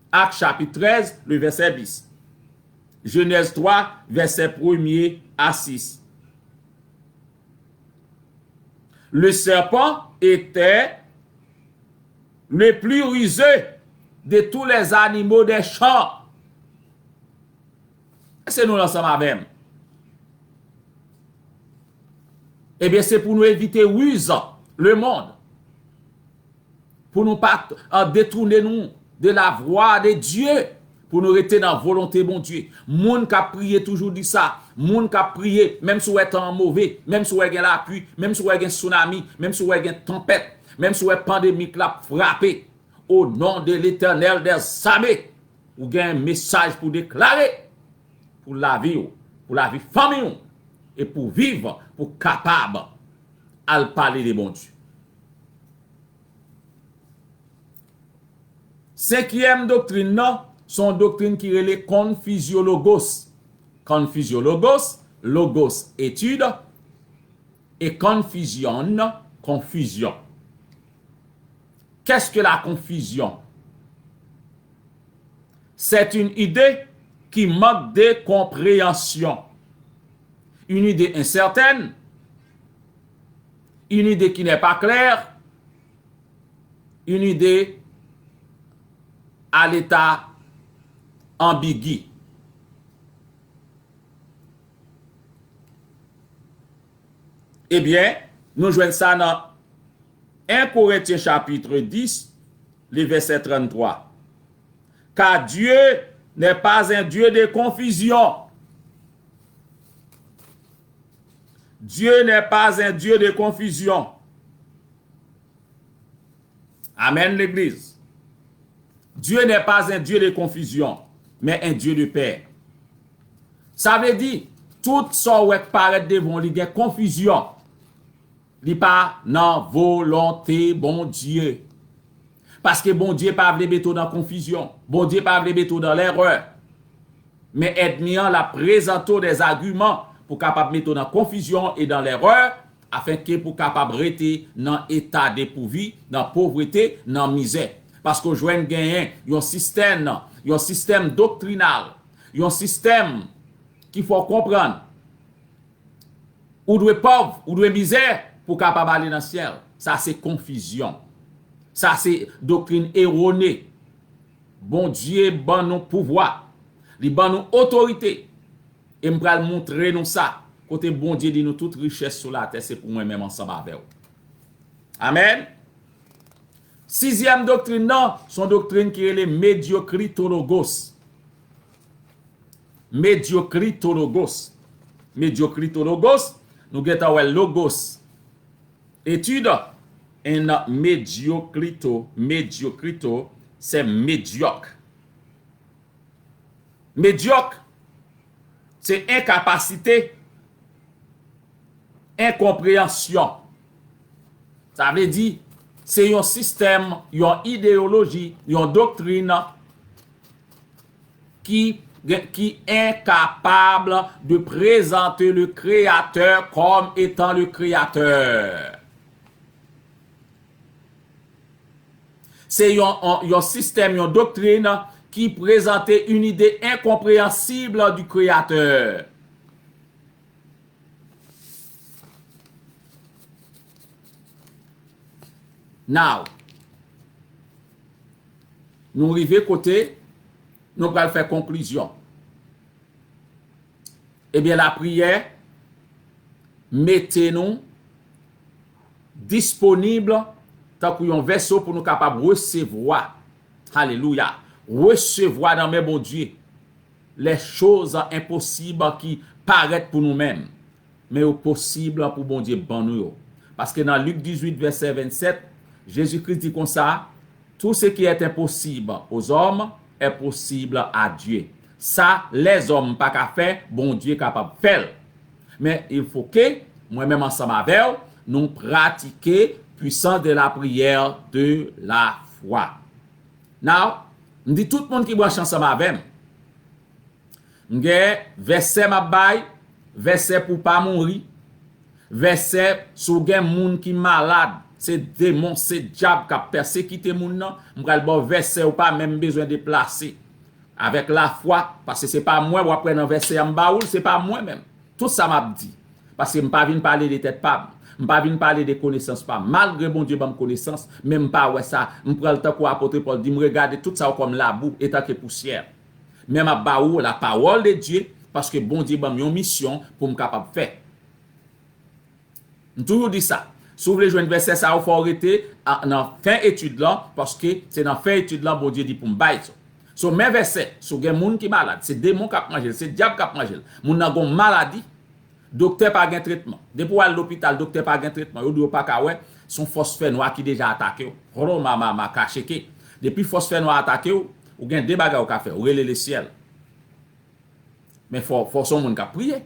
Ak chapit trèz, le vèsè dis. Jenèz twa, vèsè premye a sis. Le serpent était le plus rusé de tous les animaux des champs. Èske nou ansanm avè m? Ebyen, se pou nou evite riz lemonn. Pou nou pa, euh, detounen nou de la voie de Dieu, pou nou rete nan volonte Bondye. Moun k ap priye toujou di sa. Moun k ap priye, menm si w wè tan an move, menm si w wè gen lapli, menm si w wè gen tsunami, menm si w wè gen tanpèt, menm si w wè pandemik la ap frape, au nom de l'Éternel des armées, ou gen mesaj pou deklare pou lavi w, pou lavi fanmi w, e pou viv, pou kapab al pale de Bondye. Senkyèm doktrin nan, se yon doktrin ki rele konfizyologos. Konfizyologos, logos, etid, e konfizyon, konfizyon. Qu'est-ce que la confusion? C'est une idée qui manque de compréhension. Une idée incertaine, une idée qui n'est pas claire, une idée à l'état ambigu. Ebyen, nou jwenn sa nan en Korentyen chapit dis, le vèsè tranntwa. Car Dieu n'est pas un Dieu de confusion. Dieu n'est pas un Dieu de confusion. Amen, legliz. Dieu n'est pas un Dieu de confusion, mais un Dieu de paix. Sa vle di, tout sa w wè k parèt devan w, li gen konfizyon. Li pa nan volonte Bondye. Paske Bondye pa vle mete w nan konfizyon. Bondye pa vle mete w nan lèrè. Men ènmi an, l ap prezante w dè agiman pou kapab mete w nan konfizyon e nan lèrè, afenke pou kapab rete nan eta depouvi, nan povrete, nan mizè. Paske w jwenn genyen yon sistèm, yon sistèm doktrinal, yon sistèm ki fè w konprann ou dwe pòv, ou dwe mizè pou w kapab ale nan syèl. Sa se konfizyon. Sa se doktrin ewone. Bondye ban nou pouvwa. Li ban nou otorite. E m pral montre nou sa. Kote Bondye di nou tout richès sou latè, se pou mwen menm ansanm avè w. Amèn. Sizyèm doktrin nan, se yon doktrin ki rele medyokritologos. Medyokritologos. Medyokritologos, nou gentan wè logos. Etid, en medyokrito, medyokrito, se medyòk. Medyòk, se enkapasite, enkonpreyansyon. Sa vle di, se yon sistèm, yon ideyoloji, yon doktrin ki, ki enkapab de prezante le Kreyatè kòm etan le Kreyatè. Se yon, yon, yon sistèm, yon doktrin ki prezante une idée incompréhensible du Créateur. Now, nou rive kote nou pral fè konklizyon. Ebyen, lapriyè mete nou disponib tankou yon vèso pou nou kapab resevwa. Alelouya. resevwa nan men Bondye les choses impossibles ki parèt pou nou menm, men yo posib pou Bondye ban nou yo. Paske nan Lik dizuit, vèsè vennsèt, Jezi Kris di konsa, Tout ce qui est impossible aux hommes est possible à Dieu. Sa lèzòm pa ka fè, Bondye kapab fè l. Men il faut que mwen menm ansanm avè w, nou pratike puissance de la prière de la foi. Now, m di tout moun ki branche ansanm avè m, m gen vèsè m ap bay, vèsè pou w pa mouri, vèsè si w gen moun ki malad, se demon, se dyab k ap pèsekite moun nan, m pral ba w vèsè, ou pa menm bezwen deplase. Avèk lafwa, paske se pa mwen w ap wè nan vèsè a m ba ou l, se pa mwen menm. Tout sa m ap di. Paske m pa vin pale de tèt pa m. M pa vin pale de konesans pa m. Malgre Bondye ban m konesans, men m pa wè sa. M pran l tankou apot Pòl di m, regade tout sa yo kòm labou, etanke pousyè. Men m ap ba ou la parole de Dieu, paske Bondye ban m yon misyon pou m kapab fè. M toujou di sa. Si w vle jwenn vèsè sa yo, fò w rete a, nan fen etid lan, paske se nan fen etid lan Bondye di pou m bay sa. So, men vèsè, si w gen moun ki malad, se demon k ap manje l, se dyab k ap manje l, moun nan gen yon maladi, doktè pa gen tretman. Depi w al lopital, doktè pa gen tretman, yo di yo pa ka wè, se yon fòs fènwa ki deja atake w. Holo mama maka cheke. Depi fòs fènwa atake w, ou gen de bagay ou ka fè, ou rele lesyèl. Men fò, fò se yon moun k ap priye.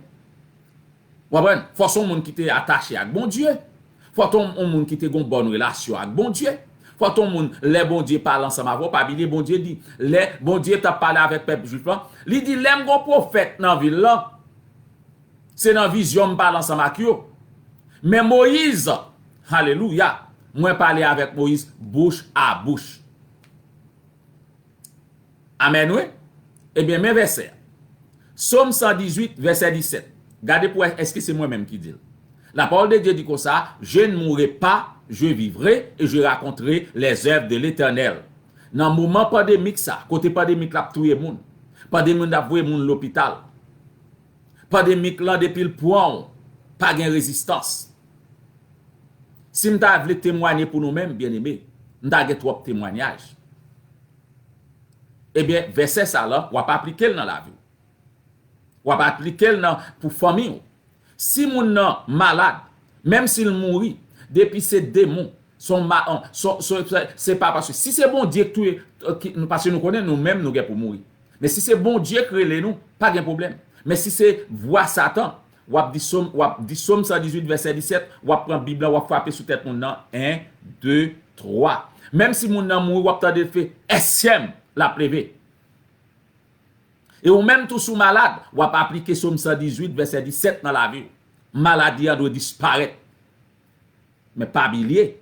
W konprann? Fò se yon moun ki te atache ak Bondye. Fò se yon, yon moun ki te gen yon bòn relasyon ak Bondye. Fò se yon moun, lè Bondye pale ansanm avè w, pa bliye Bondye di, lè Bondye t ap pale avèk pèp jwif lan, li di, lè m gen yon pwofèt nan vil lan, se nan vizyon m pale ansanm ak yo. Men Moyiz, alelouya, mwen pale avèk Moyiz bouch a bouch. Amèn, wi. Ebyen, men vèsè a. Sòm san dizuit, vèsè disèt. Gade pou wè èske se mwen menm ki di l. La parole de Dieu dit konsa, je ne mourrai pas, je vivrai et je raconterai les œuvres de l'Éternel. Nan moman pandemik sa, kote pandemik la ap touye moun, pandemik la ap voye moun lopital, pandemik lan depi l pran w, pa gen rezistans. Si m ta vle temwanye pou nou menm, byeneme, m ta gen twòp temwanyaj. Ebyen, vèsè sa la, w ap aplike l nan lavi w. W ap aplike l nan, pou fanmi w. Si moun nan malad, menm si l mouri, depi se demon, se yon ma-, se, se, se, se pa paske si se Bondye k touye, ki, paske nou konnen nou menm nou gen pou mouri. Men si se Bondye k rele nou, pa gen pwoblèm. Men si se vwa Satan, w ap di Sòm, w ap di Sòm san dizuit, vèsè disèt, w ap pran Bib la, w ap frape sou tèt moun nan, en, de, twa. Menm si moun nan mouri, w ap tande l fè, èsyèm, l ap leve. E ou menm tou si w malad, w ap aplike Sòm san dizuit, vèsè disèt nan lavi w. Maladi a dwe disparèt. Men pa bliye,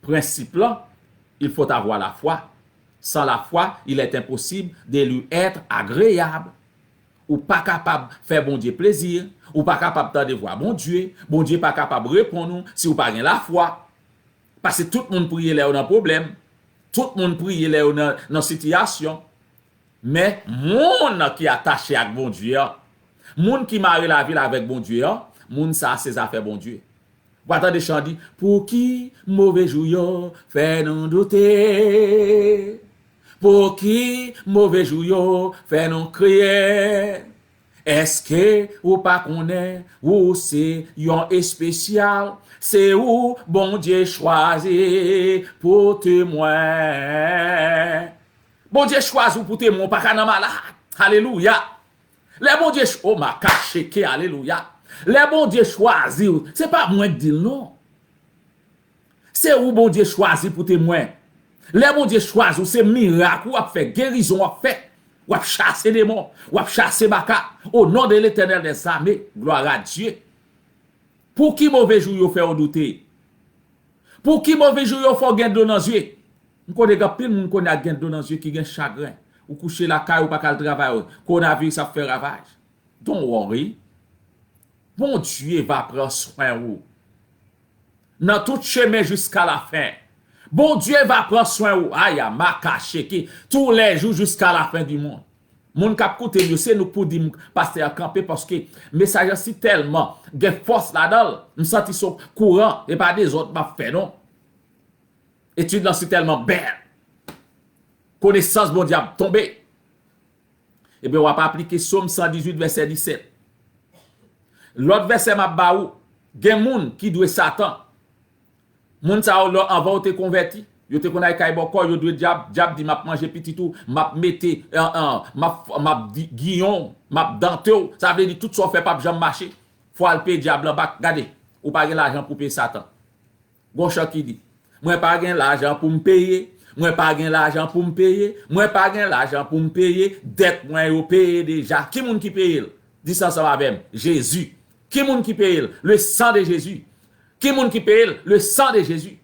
prensip lan, il faut avoir la foi. Sans la foi, il est impossible de lui être agréable. Ou pa kapab fè Bondye plezi, ou pa kapab tande vwa Bondye, Bondye pa kapab reponn ou si w pa gen lafwa. Paske tout moun priye lè yo nan pwoblèm, tout moun priye lè yo nan, nan sitiyasyon. Men moun ki atache ak Bondye an, moun ki mare lavi l avèk Bondye an, moun sa a se zafè Bondye. W a tande chan di, pou ki move jou yo fè nou doute? Pou ki move jou yo fè nou kriye? Èske ou pa konnen ou se yon espesyal? Se ou Bondye chwazi pou temwen. Bondye chwazi w pou temwen, ou pa ka nan malad. Alelouya. Lè Bondye ch-, oh, maka cheke, alelouya. Lè Bondye chwazi w, se pa mwen k di l non. Se ou Bondye chwazi pou temwen. Lè Bondye chwazi w, se mirak ou ap fè, gerizon w ap fè. W ap chase demon, w ap chase baka. Au nom de l'Éternel des armées, gloire à Dieu. Pou ki move jou yo fè w doute? Pou ki move jou yo fè w gen dlo nan zye? M konnen gen anpil moun kounye a gen dlo nan zye ki gen chagren. Ou kouche lakay ou pa ka al travay ou. Kowonaviris ap fè ravaj. Don't worry. Bondye va pran swen ou. Nan tout chemen jiska lafen. Bondye va pran swen ou. Aya, maka cheke. Tous les jours jusqu'à la fin du monde. Moun k ap koute m yo, se nou k pou di m pastè a kanpe, paske mesaj la si tèlman gen fòs ladan l, m santi se yon kouran, e pa dezòd m ap fè non. Etid lan si tèlman bèl. Konesans Bondye ap tonbe. Ebyen, w ap aplike Sòm san dizuit, vèsè disèt. Lòt vèsè m ap ba ou, gen moun ki dwe Satan. Moun sa yo, lò, anvan yo te konvèti, yo te konn al kay bòkò, yo dwe dyab, dyab di, "M ap manje pitit ou, m ap mete, an, an, m ap, m ap di, giyon w, m ap dante w." Sa vle di, tout sa w fè p ap janm mache. Fò w al peye dyab lan bak. Gade, ou pa gen lajan pou peye Satan. Gon chan ki di, "Mwen pa gen lajan pou m peye, mwen pa gen lajan pou m peye, mwen pa gen lajan pou m peye, dèt mwen yo peye deja." Ki moun ki peye l? Di sa ansanm avè m, Jezi. Ki moun ki peye l? Le sang de Jésus. Ki moun ki peye l? Le sang de Jésus.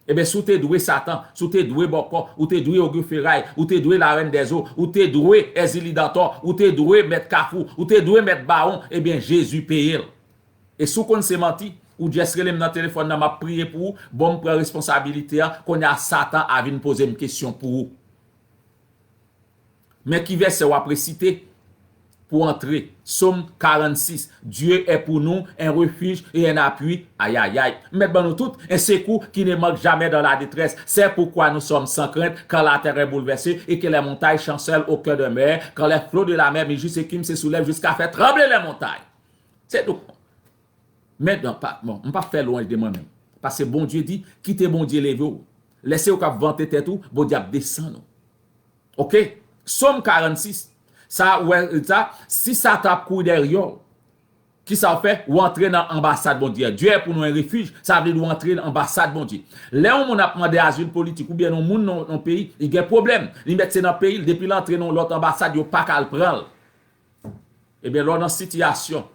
Ebyen, si w te dwe Satan, si w te dwe bòkò, ou te dwe Ogyo Feray, ou te dwe Larèn Dèzo, ou te dwe Èzili Dantò, ou te dwe Mèt Kafou, ou te dwe Mèt Bawon, ebyen, Jezi peye l. E si w konn se manti, ou just rele m nan telefòn nan, m ap priye pou ou, bon, m pran responsabilite a, kounye a Satan a vin poze m kesyon pou ou. Men ki vèsè w ap resite pou antre. Sòm karannsis, Dieu est pour nous un refuge et un appui. Ayayay. M mèt ban nou tout, un secours qui ne manque jamais dans la détresse. C'est pourquoi nous sommes sans crainte quand la terre est bouleversée et que les montagnes chancellent au cœur de mer, quand les flots de la mer mugissent et qui se soulèvent jusqu'à faire trembler les montagnes. Se tou. Men non, pa, bon, m p ap fè lwanj de mwen menm. Paske Bondye di, kite Bondye leve w. Lè se ou k ap vante tèt ou, Bondye ap desann ou. Oke? Sòm karannsis. Sa, ou wè, sa, si Satan ap kouri dèyè w, kisa w fè? Ou antre nan anbasad Bondye a. Dieu est pour nous un refuge, sa vle di ou antre nan anbasad Bondye. Lè yon moun ap mande azil politik, oubyen yon moun nan yon peyi, li gen pwoblèm, li mèt se nan peyi l, depi l antre nan yon lòt anbasad, yo pa ka al pran l. Ebyen, lè w nan sitiyasyon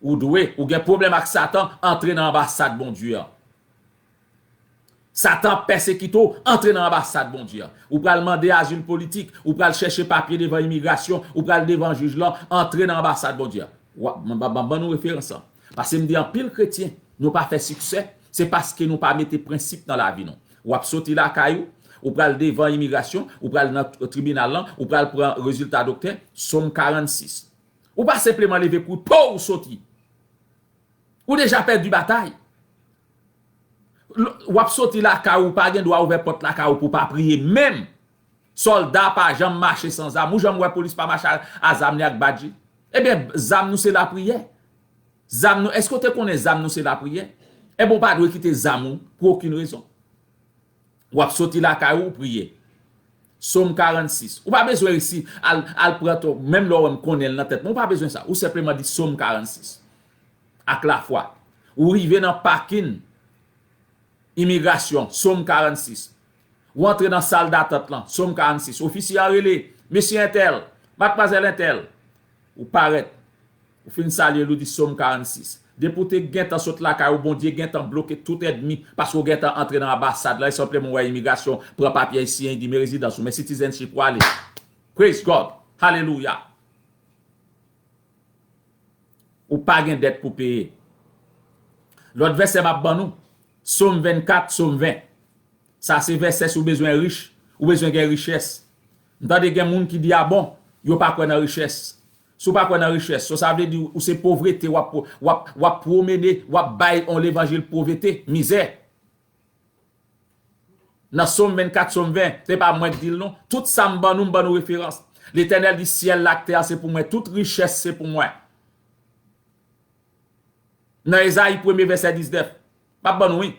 ou dwe, ou gen pwoblèm ak Satan, antre nan anbasad Bondye a. Satan ap pèsekite w, antre nan anbasad Bondye a. Ou pral mande azil politik, ou pral chèche papye devan imigrasyon, ou pral devan jij lan, antre nan anbasad Bondye a. W ap, m ap, m ap ban nou referans lan. Paske m di anpil kretyen, nou pa fè siksè, se paske nou pa mete prensip nan lavi nou. W ap soti lakay ou, ou pral devan imigrasyon, ou pral nan t-, tribinal lan, ou pral pran rezilta doktè, Sòm karannsis. Ou pa senpleman leve kouri, po, ou soti. Ou deja pèdi batay. L-, w ap soti lakay ou, ou pa gen dwa ouvè pòt lakay ou pou w pa priye menm. Sòlda pa janm mache san zam. Ou janm wè polis pa mache a, a zam li ak badji? Ebyen, zam nou se lapriyè. Zam nou, èske w te konnen zam nou se lapriyè? Ebyen, ou pa dwe kite zam ou pou okenn rezon. W ap soti lakay ou, ou priye. Sòm karannsis. Ou pa bezwen resi al, al pran to, menm lè w wè m konnen l nan tèt mwen, ou pa bezwen sa. Ou senpleman di Sòm karannsis. Ak lafwa. Ou rive nan pakin imigrasyon, Sòm karannsis. Ou antre nan sal datant lan, Sòm karannsis. Ofisye a rele, "Mesye entèl, madmwazèl entèl." Ou parèt. Ou fin salye l, ou di Sòm karannsis. Depi w te gentan sot lakay ou, Bondye gentan bloke tout ènmi, paske w gentan antre nan anbasad lan, e senpleman w wè imigrasyon pran papye ayisyen, li di, "Men rezidans ou, men citizenship ou ale." Praise God. Hallelujah. Ou pa gen dèt pou peye. Lòt vèsè m ap ban nou, Sòm vennkat, Sòm ven. Sa se vèsè si w bezwen rich, ou bezwen gen richès. M tande gen moun ki di, "A bon, yo pa kwè nan richès." Si w pa kwè nan richès, so sa vle di ou se povrete, w ap, w ap, w ap pwomene, w ap bay yon levanjil povrete, mizè. Nan Sòm vennkat, Sòm ven, se pa mwen k di l non. Tout sa m ban nou, m ban nou referans. Letènèl di, "Syèl la ak tè a se pou mwen, tout richès se pou mwen." Nan Ezayi premye vèsè diznèf, m ap ban nou, wi.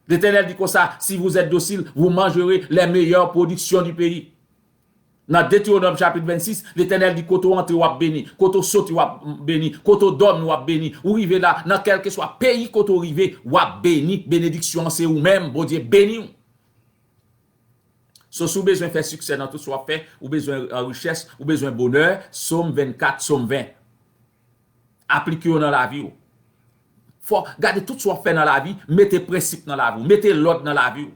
Letènèl di konsa, "Si vous êtes dociles, vous mangerez les meilleures productions du pays." Nan Detewonòm chapit vennsis, Letènèl di, "Kote w antre, w ap beni. Kote w soti, w ap beni. Kote w dòmi, w ap beni." Ou rive la, nan kèlkeswa peyi kote w rive, w ap beni. Benediksyon an se ou menm, Bondye beni w. So, si w bezwen fè siksè nan tout sa w ap fè, ou bezwen, euh, richès, ou bezwen bonè, Sòm vennkat, Sòm ven. Aplike yo nan lavi w. Fò, gade tout sa w ap fè nan lavi, mete prensip nan lavi w, mete lòd nan lavi w.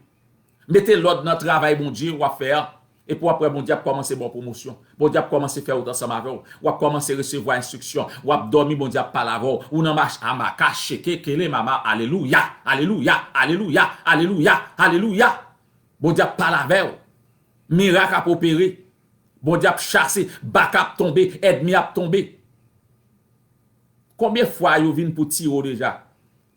Mete lòd nan travay Bondye w ap fè a. Epi w ap wè Bondye ap kòmanse ba w pwomosyon. Bondye ap kòmanse fè wout ansanm avè w. W ap kòmanse resevwa enstriksyon. W ap dòmi, Bondye ap pale avè w. Ou nan mach, amaka, cheke, kele, mama, alelouya, alelouya, alelouya, alelouya, alelouya, alelouya. Bondye ap pale avè w. Mirak ap opere. Bondye ap chase, baka ap tonbe, ènmi ap tonbe. Konbyen fwa yo vin pou tire w deja?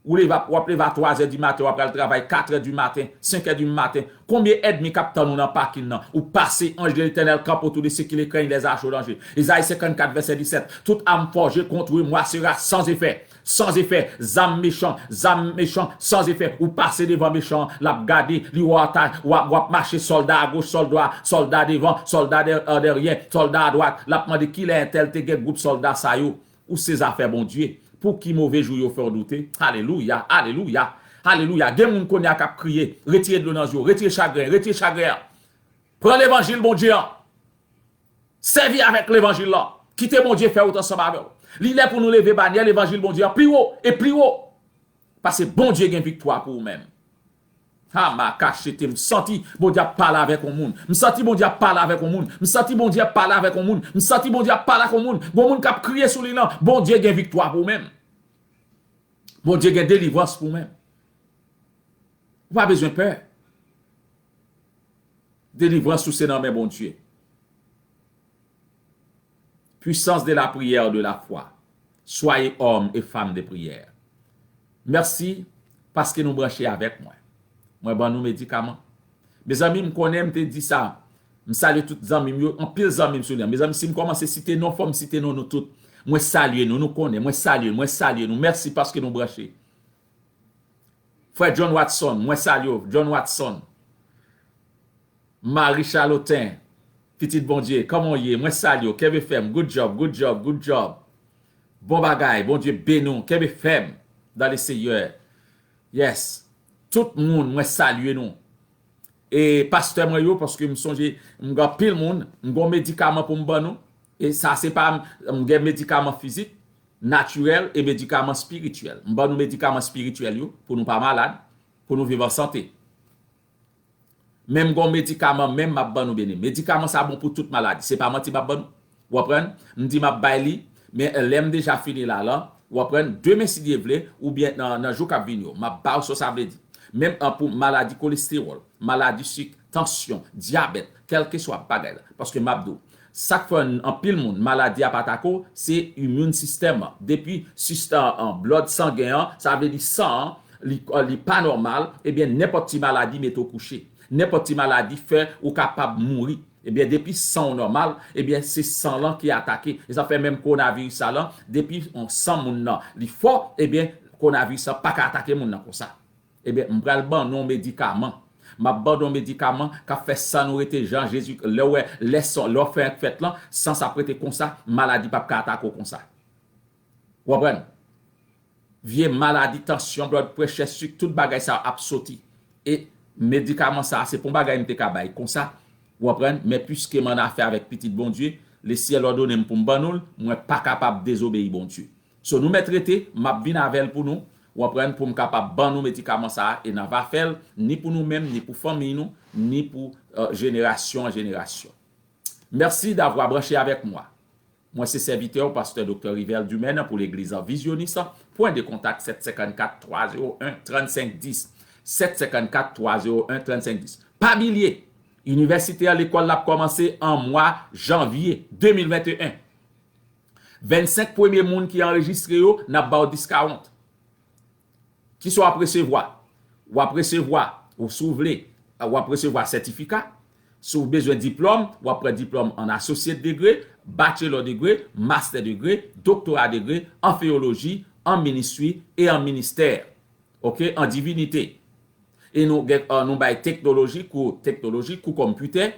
Ou leve, w ap leve a twa zè di maten, w ap pral travay kat è di maten, senk è di maten. Konbyen ènmi k ap tann ou nan pakin nan? Ou pase, anj de Letènèl kanpe otou de se ki le krèny lèz acho danje. Ezayi senkannkat, vèsè disèt. Tout âme forgée contre moi sera sans effet. Sans effet. Zam mechan, zam mechan, sans effet. Ou pase devan mechan an, l ap gade, li wè w ata, w ap, w ap mache, sòlda agoch, sòlda, sòlda devan, sòlda dè-, dèyè, sòlda adwat. L ap mande kilè entèl te gen gwoup sòlda sa yo. Ou se zafè Bondye. Pou ki move jou yo fè w doute? Alelouya, alelouya, alelouya. Gen moun kounye a k ap kriye. Retire dlo nan zye w. Retire chagren, retire chagren an. Pran levanjil Bondye an. Sèvi avèk levanjil lan. Kite Bondye fè wout ansanm avè w. Li lè pou nou leve banyè levanjil Bondye an pi wo e pi wo. Paske Bondye gen viktwa pou ou menm. Ha, makachete, m santi Bondye ap pale avèk yon moun. M santi Bondye ap pale avèk yon moun. M santi Bondye ap pale avèk yon moun. M santi Bondye ap pale ak yon moun. Gon moun k ap kriye sou li lan. Bondye gen viktwa pou ou menm. Bondye gen delivrans pou ou menm. Ou pa bezwen pè. Delivrans ou se nan men Bondye. Puissance de la prière, de la foi. Soyez homme et femme de prière. Mèsi paske nou branche avèk mwen. Mwen ban nou medikaman. Mezanmi, m konnen m te di sa. M salye tout zanmi m yo, anpil zanmi m sou li an. Mezanmi, si m kòmanse site non, fò m site non nou tout. Mwen salye nou, nou konnen, mwen salye nou, mwen salye nou. Mèsi paske nou branche. Frè John Watson, mwen salye w, John Watson. Marie Charlotin, pitit Bondye, kòman w ye? Mwen salye w, kenbe fèm, good job, good job, good job. Bon bagay, Bondye beni w, kenbe fèm dans le Seigneur. Yes. Tout moun, mwen salye nou. E pastè mwen yo, paske m sonje, m gen anpil moun, m gen yon medikaman pou m ban nou. E sa se pa, m gen medikaman fizik, natirèl e medikaman espirityèl. M ban nou medikaman espirityèl yo pou nou pa malad, pou nou viv an sante. Men m gen yon medikaman menm m ap ban nou, beni. Medikaman sa bon pou tout maladi. Se pa manti m ap ban nou. W konprann? M di m ap bay li, men lè m deja fini la la, w konprann? Demen, si Dye vle, oubyen nan, nan jou k ap vini yo, m ap ba w sa sa vle di. Menm an pou maladi kolestewòl, maladi sik, tansyon, dyabèt, kèlkeswa bagay la. Paske m ap di w, sa k fè anpil moun maladi ap atake w, se immune system an. Depi sistèm an, blood sangen an, sa vle di san an, li, li pa nòmal, ebyen, nenpòt ti maladi mete w kouche. Nenpòt ti maladi fè ou kapab mouri. Ebyen, depi san w nòmal, ebyen, se san lan ki atake. E sa fè menm kowonaviris sa lan, depi on san moun nan, li fò, ebyen, kowonaviris lan pa ka atake moun nan konsa. Ebyen, m pral ban nou yon medikaman. M ap ban nou yon medikaman k ap fè san nou rete jan Jezi, lè w wè, lè san, lè w fè fèt lan, san sa ap rete konsa, maladi p ap ka atake w konsa. W konprann? Vye maladi, tansyon, blood pressure, sik, tout bagay sa ap soti. E medikaman sa, se pa yon bagay m te ka bay konsa, w konprann? Men piske m annafè avèk pitit Bondye, Lesyèl òdone m pou m ban nou l, mwen pa kapab dezobeyi Bondye. So, nou mèt rete, m ap vin avè l pou nou, w konprann, pou m kapab ban nou medikaman sa a, e n a va fè l, ni pou nou menm, ni pou fanmiy nou, ni pou, euh, jenerasyon an jenerasyon. Merci d'avoir branché avec moi. Mwen se sèvitè w, pastè Doktè Rivel Dumaine pou legliz an Vizyonis, pwen de kontak sèt senkannkat twa zewo en trannsenk dis, sèt senkannkat twa zewo en trannsenk dis. Pa bliye, inivèsite an, lekòl la ap kòmanse an mwa janvye de mil venteyen. Vennsenk premye moun ki anrejistre yo, n ap ba w discount. Kisa w ap resevwa? W ap resevwa, ou si w vle, w ap resevwa sètifika. Si w bezwen diplòm, w ap pran diplòm an associate degree, bachelor degree, master degree, doctorat degree, an teyoloji, an ministri e an ministè. Oke, an divinite. E nou gen, euh, nou bay teknoloji, kou teknoloji, kou konpitè,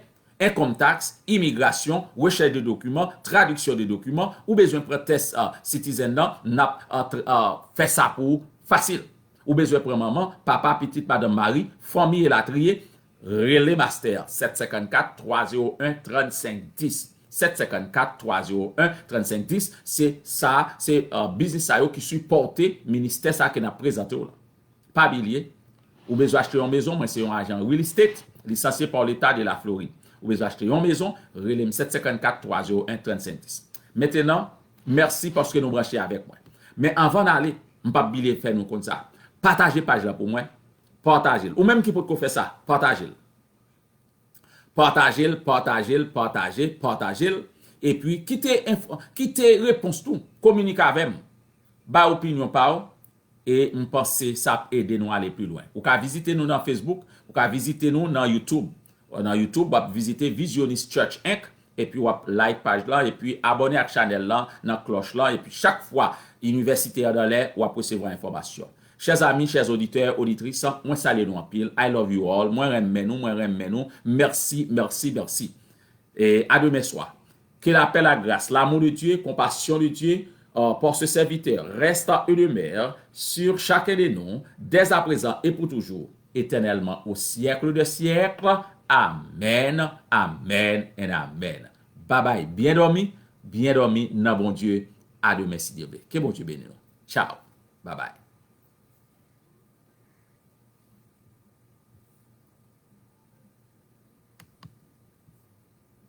income tax, imigrasyon, rechèch de dokiman, tradiksyon de dokiman, ou bezwen pran tès, euh, Citizen nan, n ap, euh, tr-, euh, fè sa pou ou fasil. Ou bezwen pran manman, papa, pitit, madanm, mari, fanmi, elatriye, rele mastè a, sèt senkannkat twa zewo en trannsenk dis. Sèt senkannkat twa zewo en trannsenk dis, se sa, se, euh, biznis sa yo ki sipòte ministè sa ke n ap prezante w la. Pa bliye, ou bezwen achte yon mezon, mwen se yon ajan real estate, lisansye pa Leta de la Florid. Ou bezwen achte yon mezon, rele m sèt senkannkat twa zewo en trannsenk dis. Mentenan, mèsi paske nou branche avèk mwen. Men anvan n ale, m p ap bliye fè nou konn sa. Pataje paj la pou mwen. Pataje l. Ou menm ki potko fè sa, pataje l. Pataje l, pataje l, pataje, pataje l. Epi kite enfo-, kite repons tou. Kominike avè m. Bay opinyon pa w. E m panse sa ap ede nou ale pi lwen. Ou ka vizite nou nan Facebook, ou ka vizite nou nan YouTube. Nan YouTube, w ap vizite Visionist Church Inc, epi w ap like paj lan, epi abòne ak chanèl lan, nan klòch lan, epi chak fwa inivèsite an anlè, w ap resevwa enfòmasyon. Chè zami, chè oditè, oditris, mwen salye nou anpil. I love you all. Mwen renmen nou, mwen renmen nou. Mèsi, mèsi, mèsi. Et à demain soir. Que la paix, la grâce, l'amour de Dieu, compassion de Dieu, euh, pour ce serviteur, reste et demeure sur chacun de nous, dès à présent et pour toujours, éternellement, au siècle des siècles. Amen, amen and amen. Bye bye. Byen dòmi, byen dòmi nan Bondye. A demen si Dye vle. Ke Bondye beni nou. Ciao. Bye bye.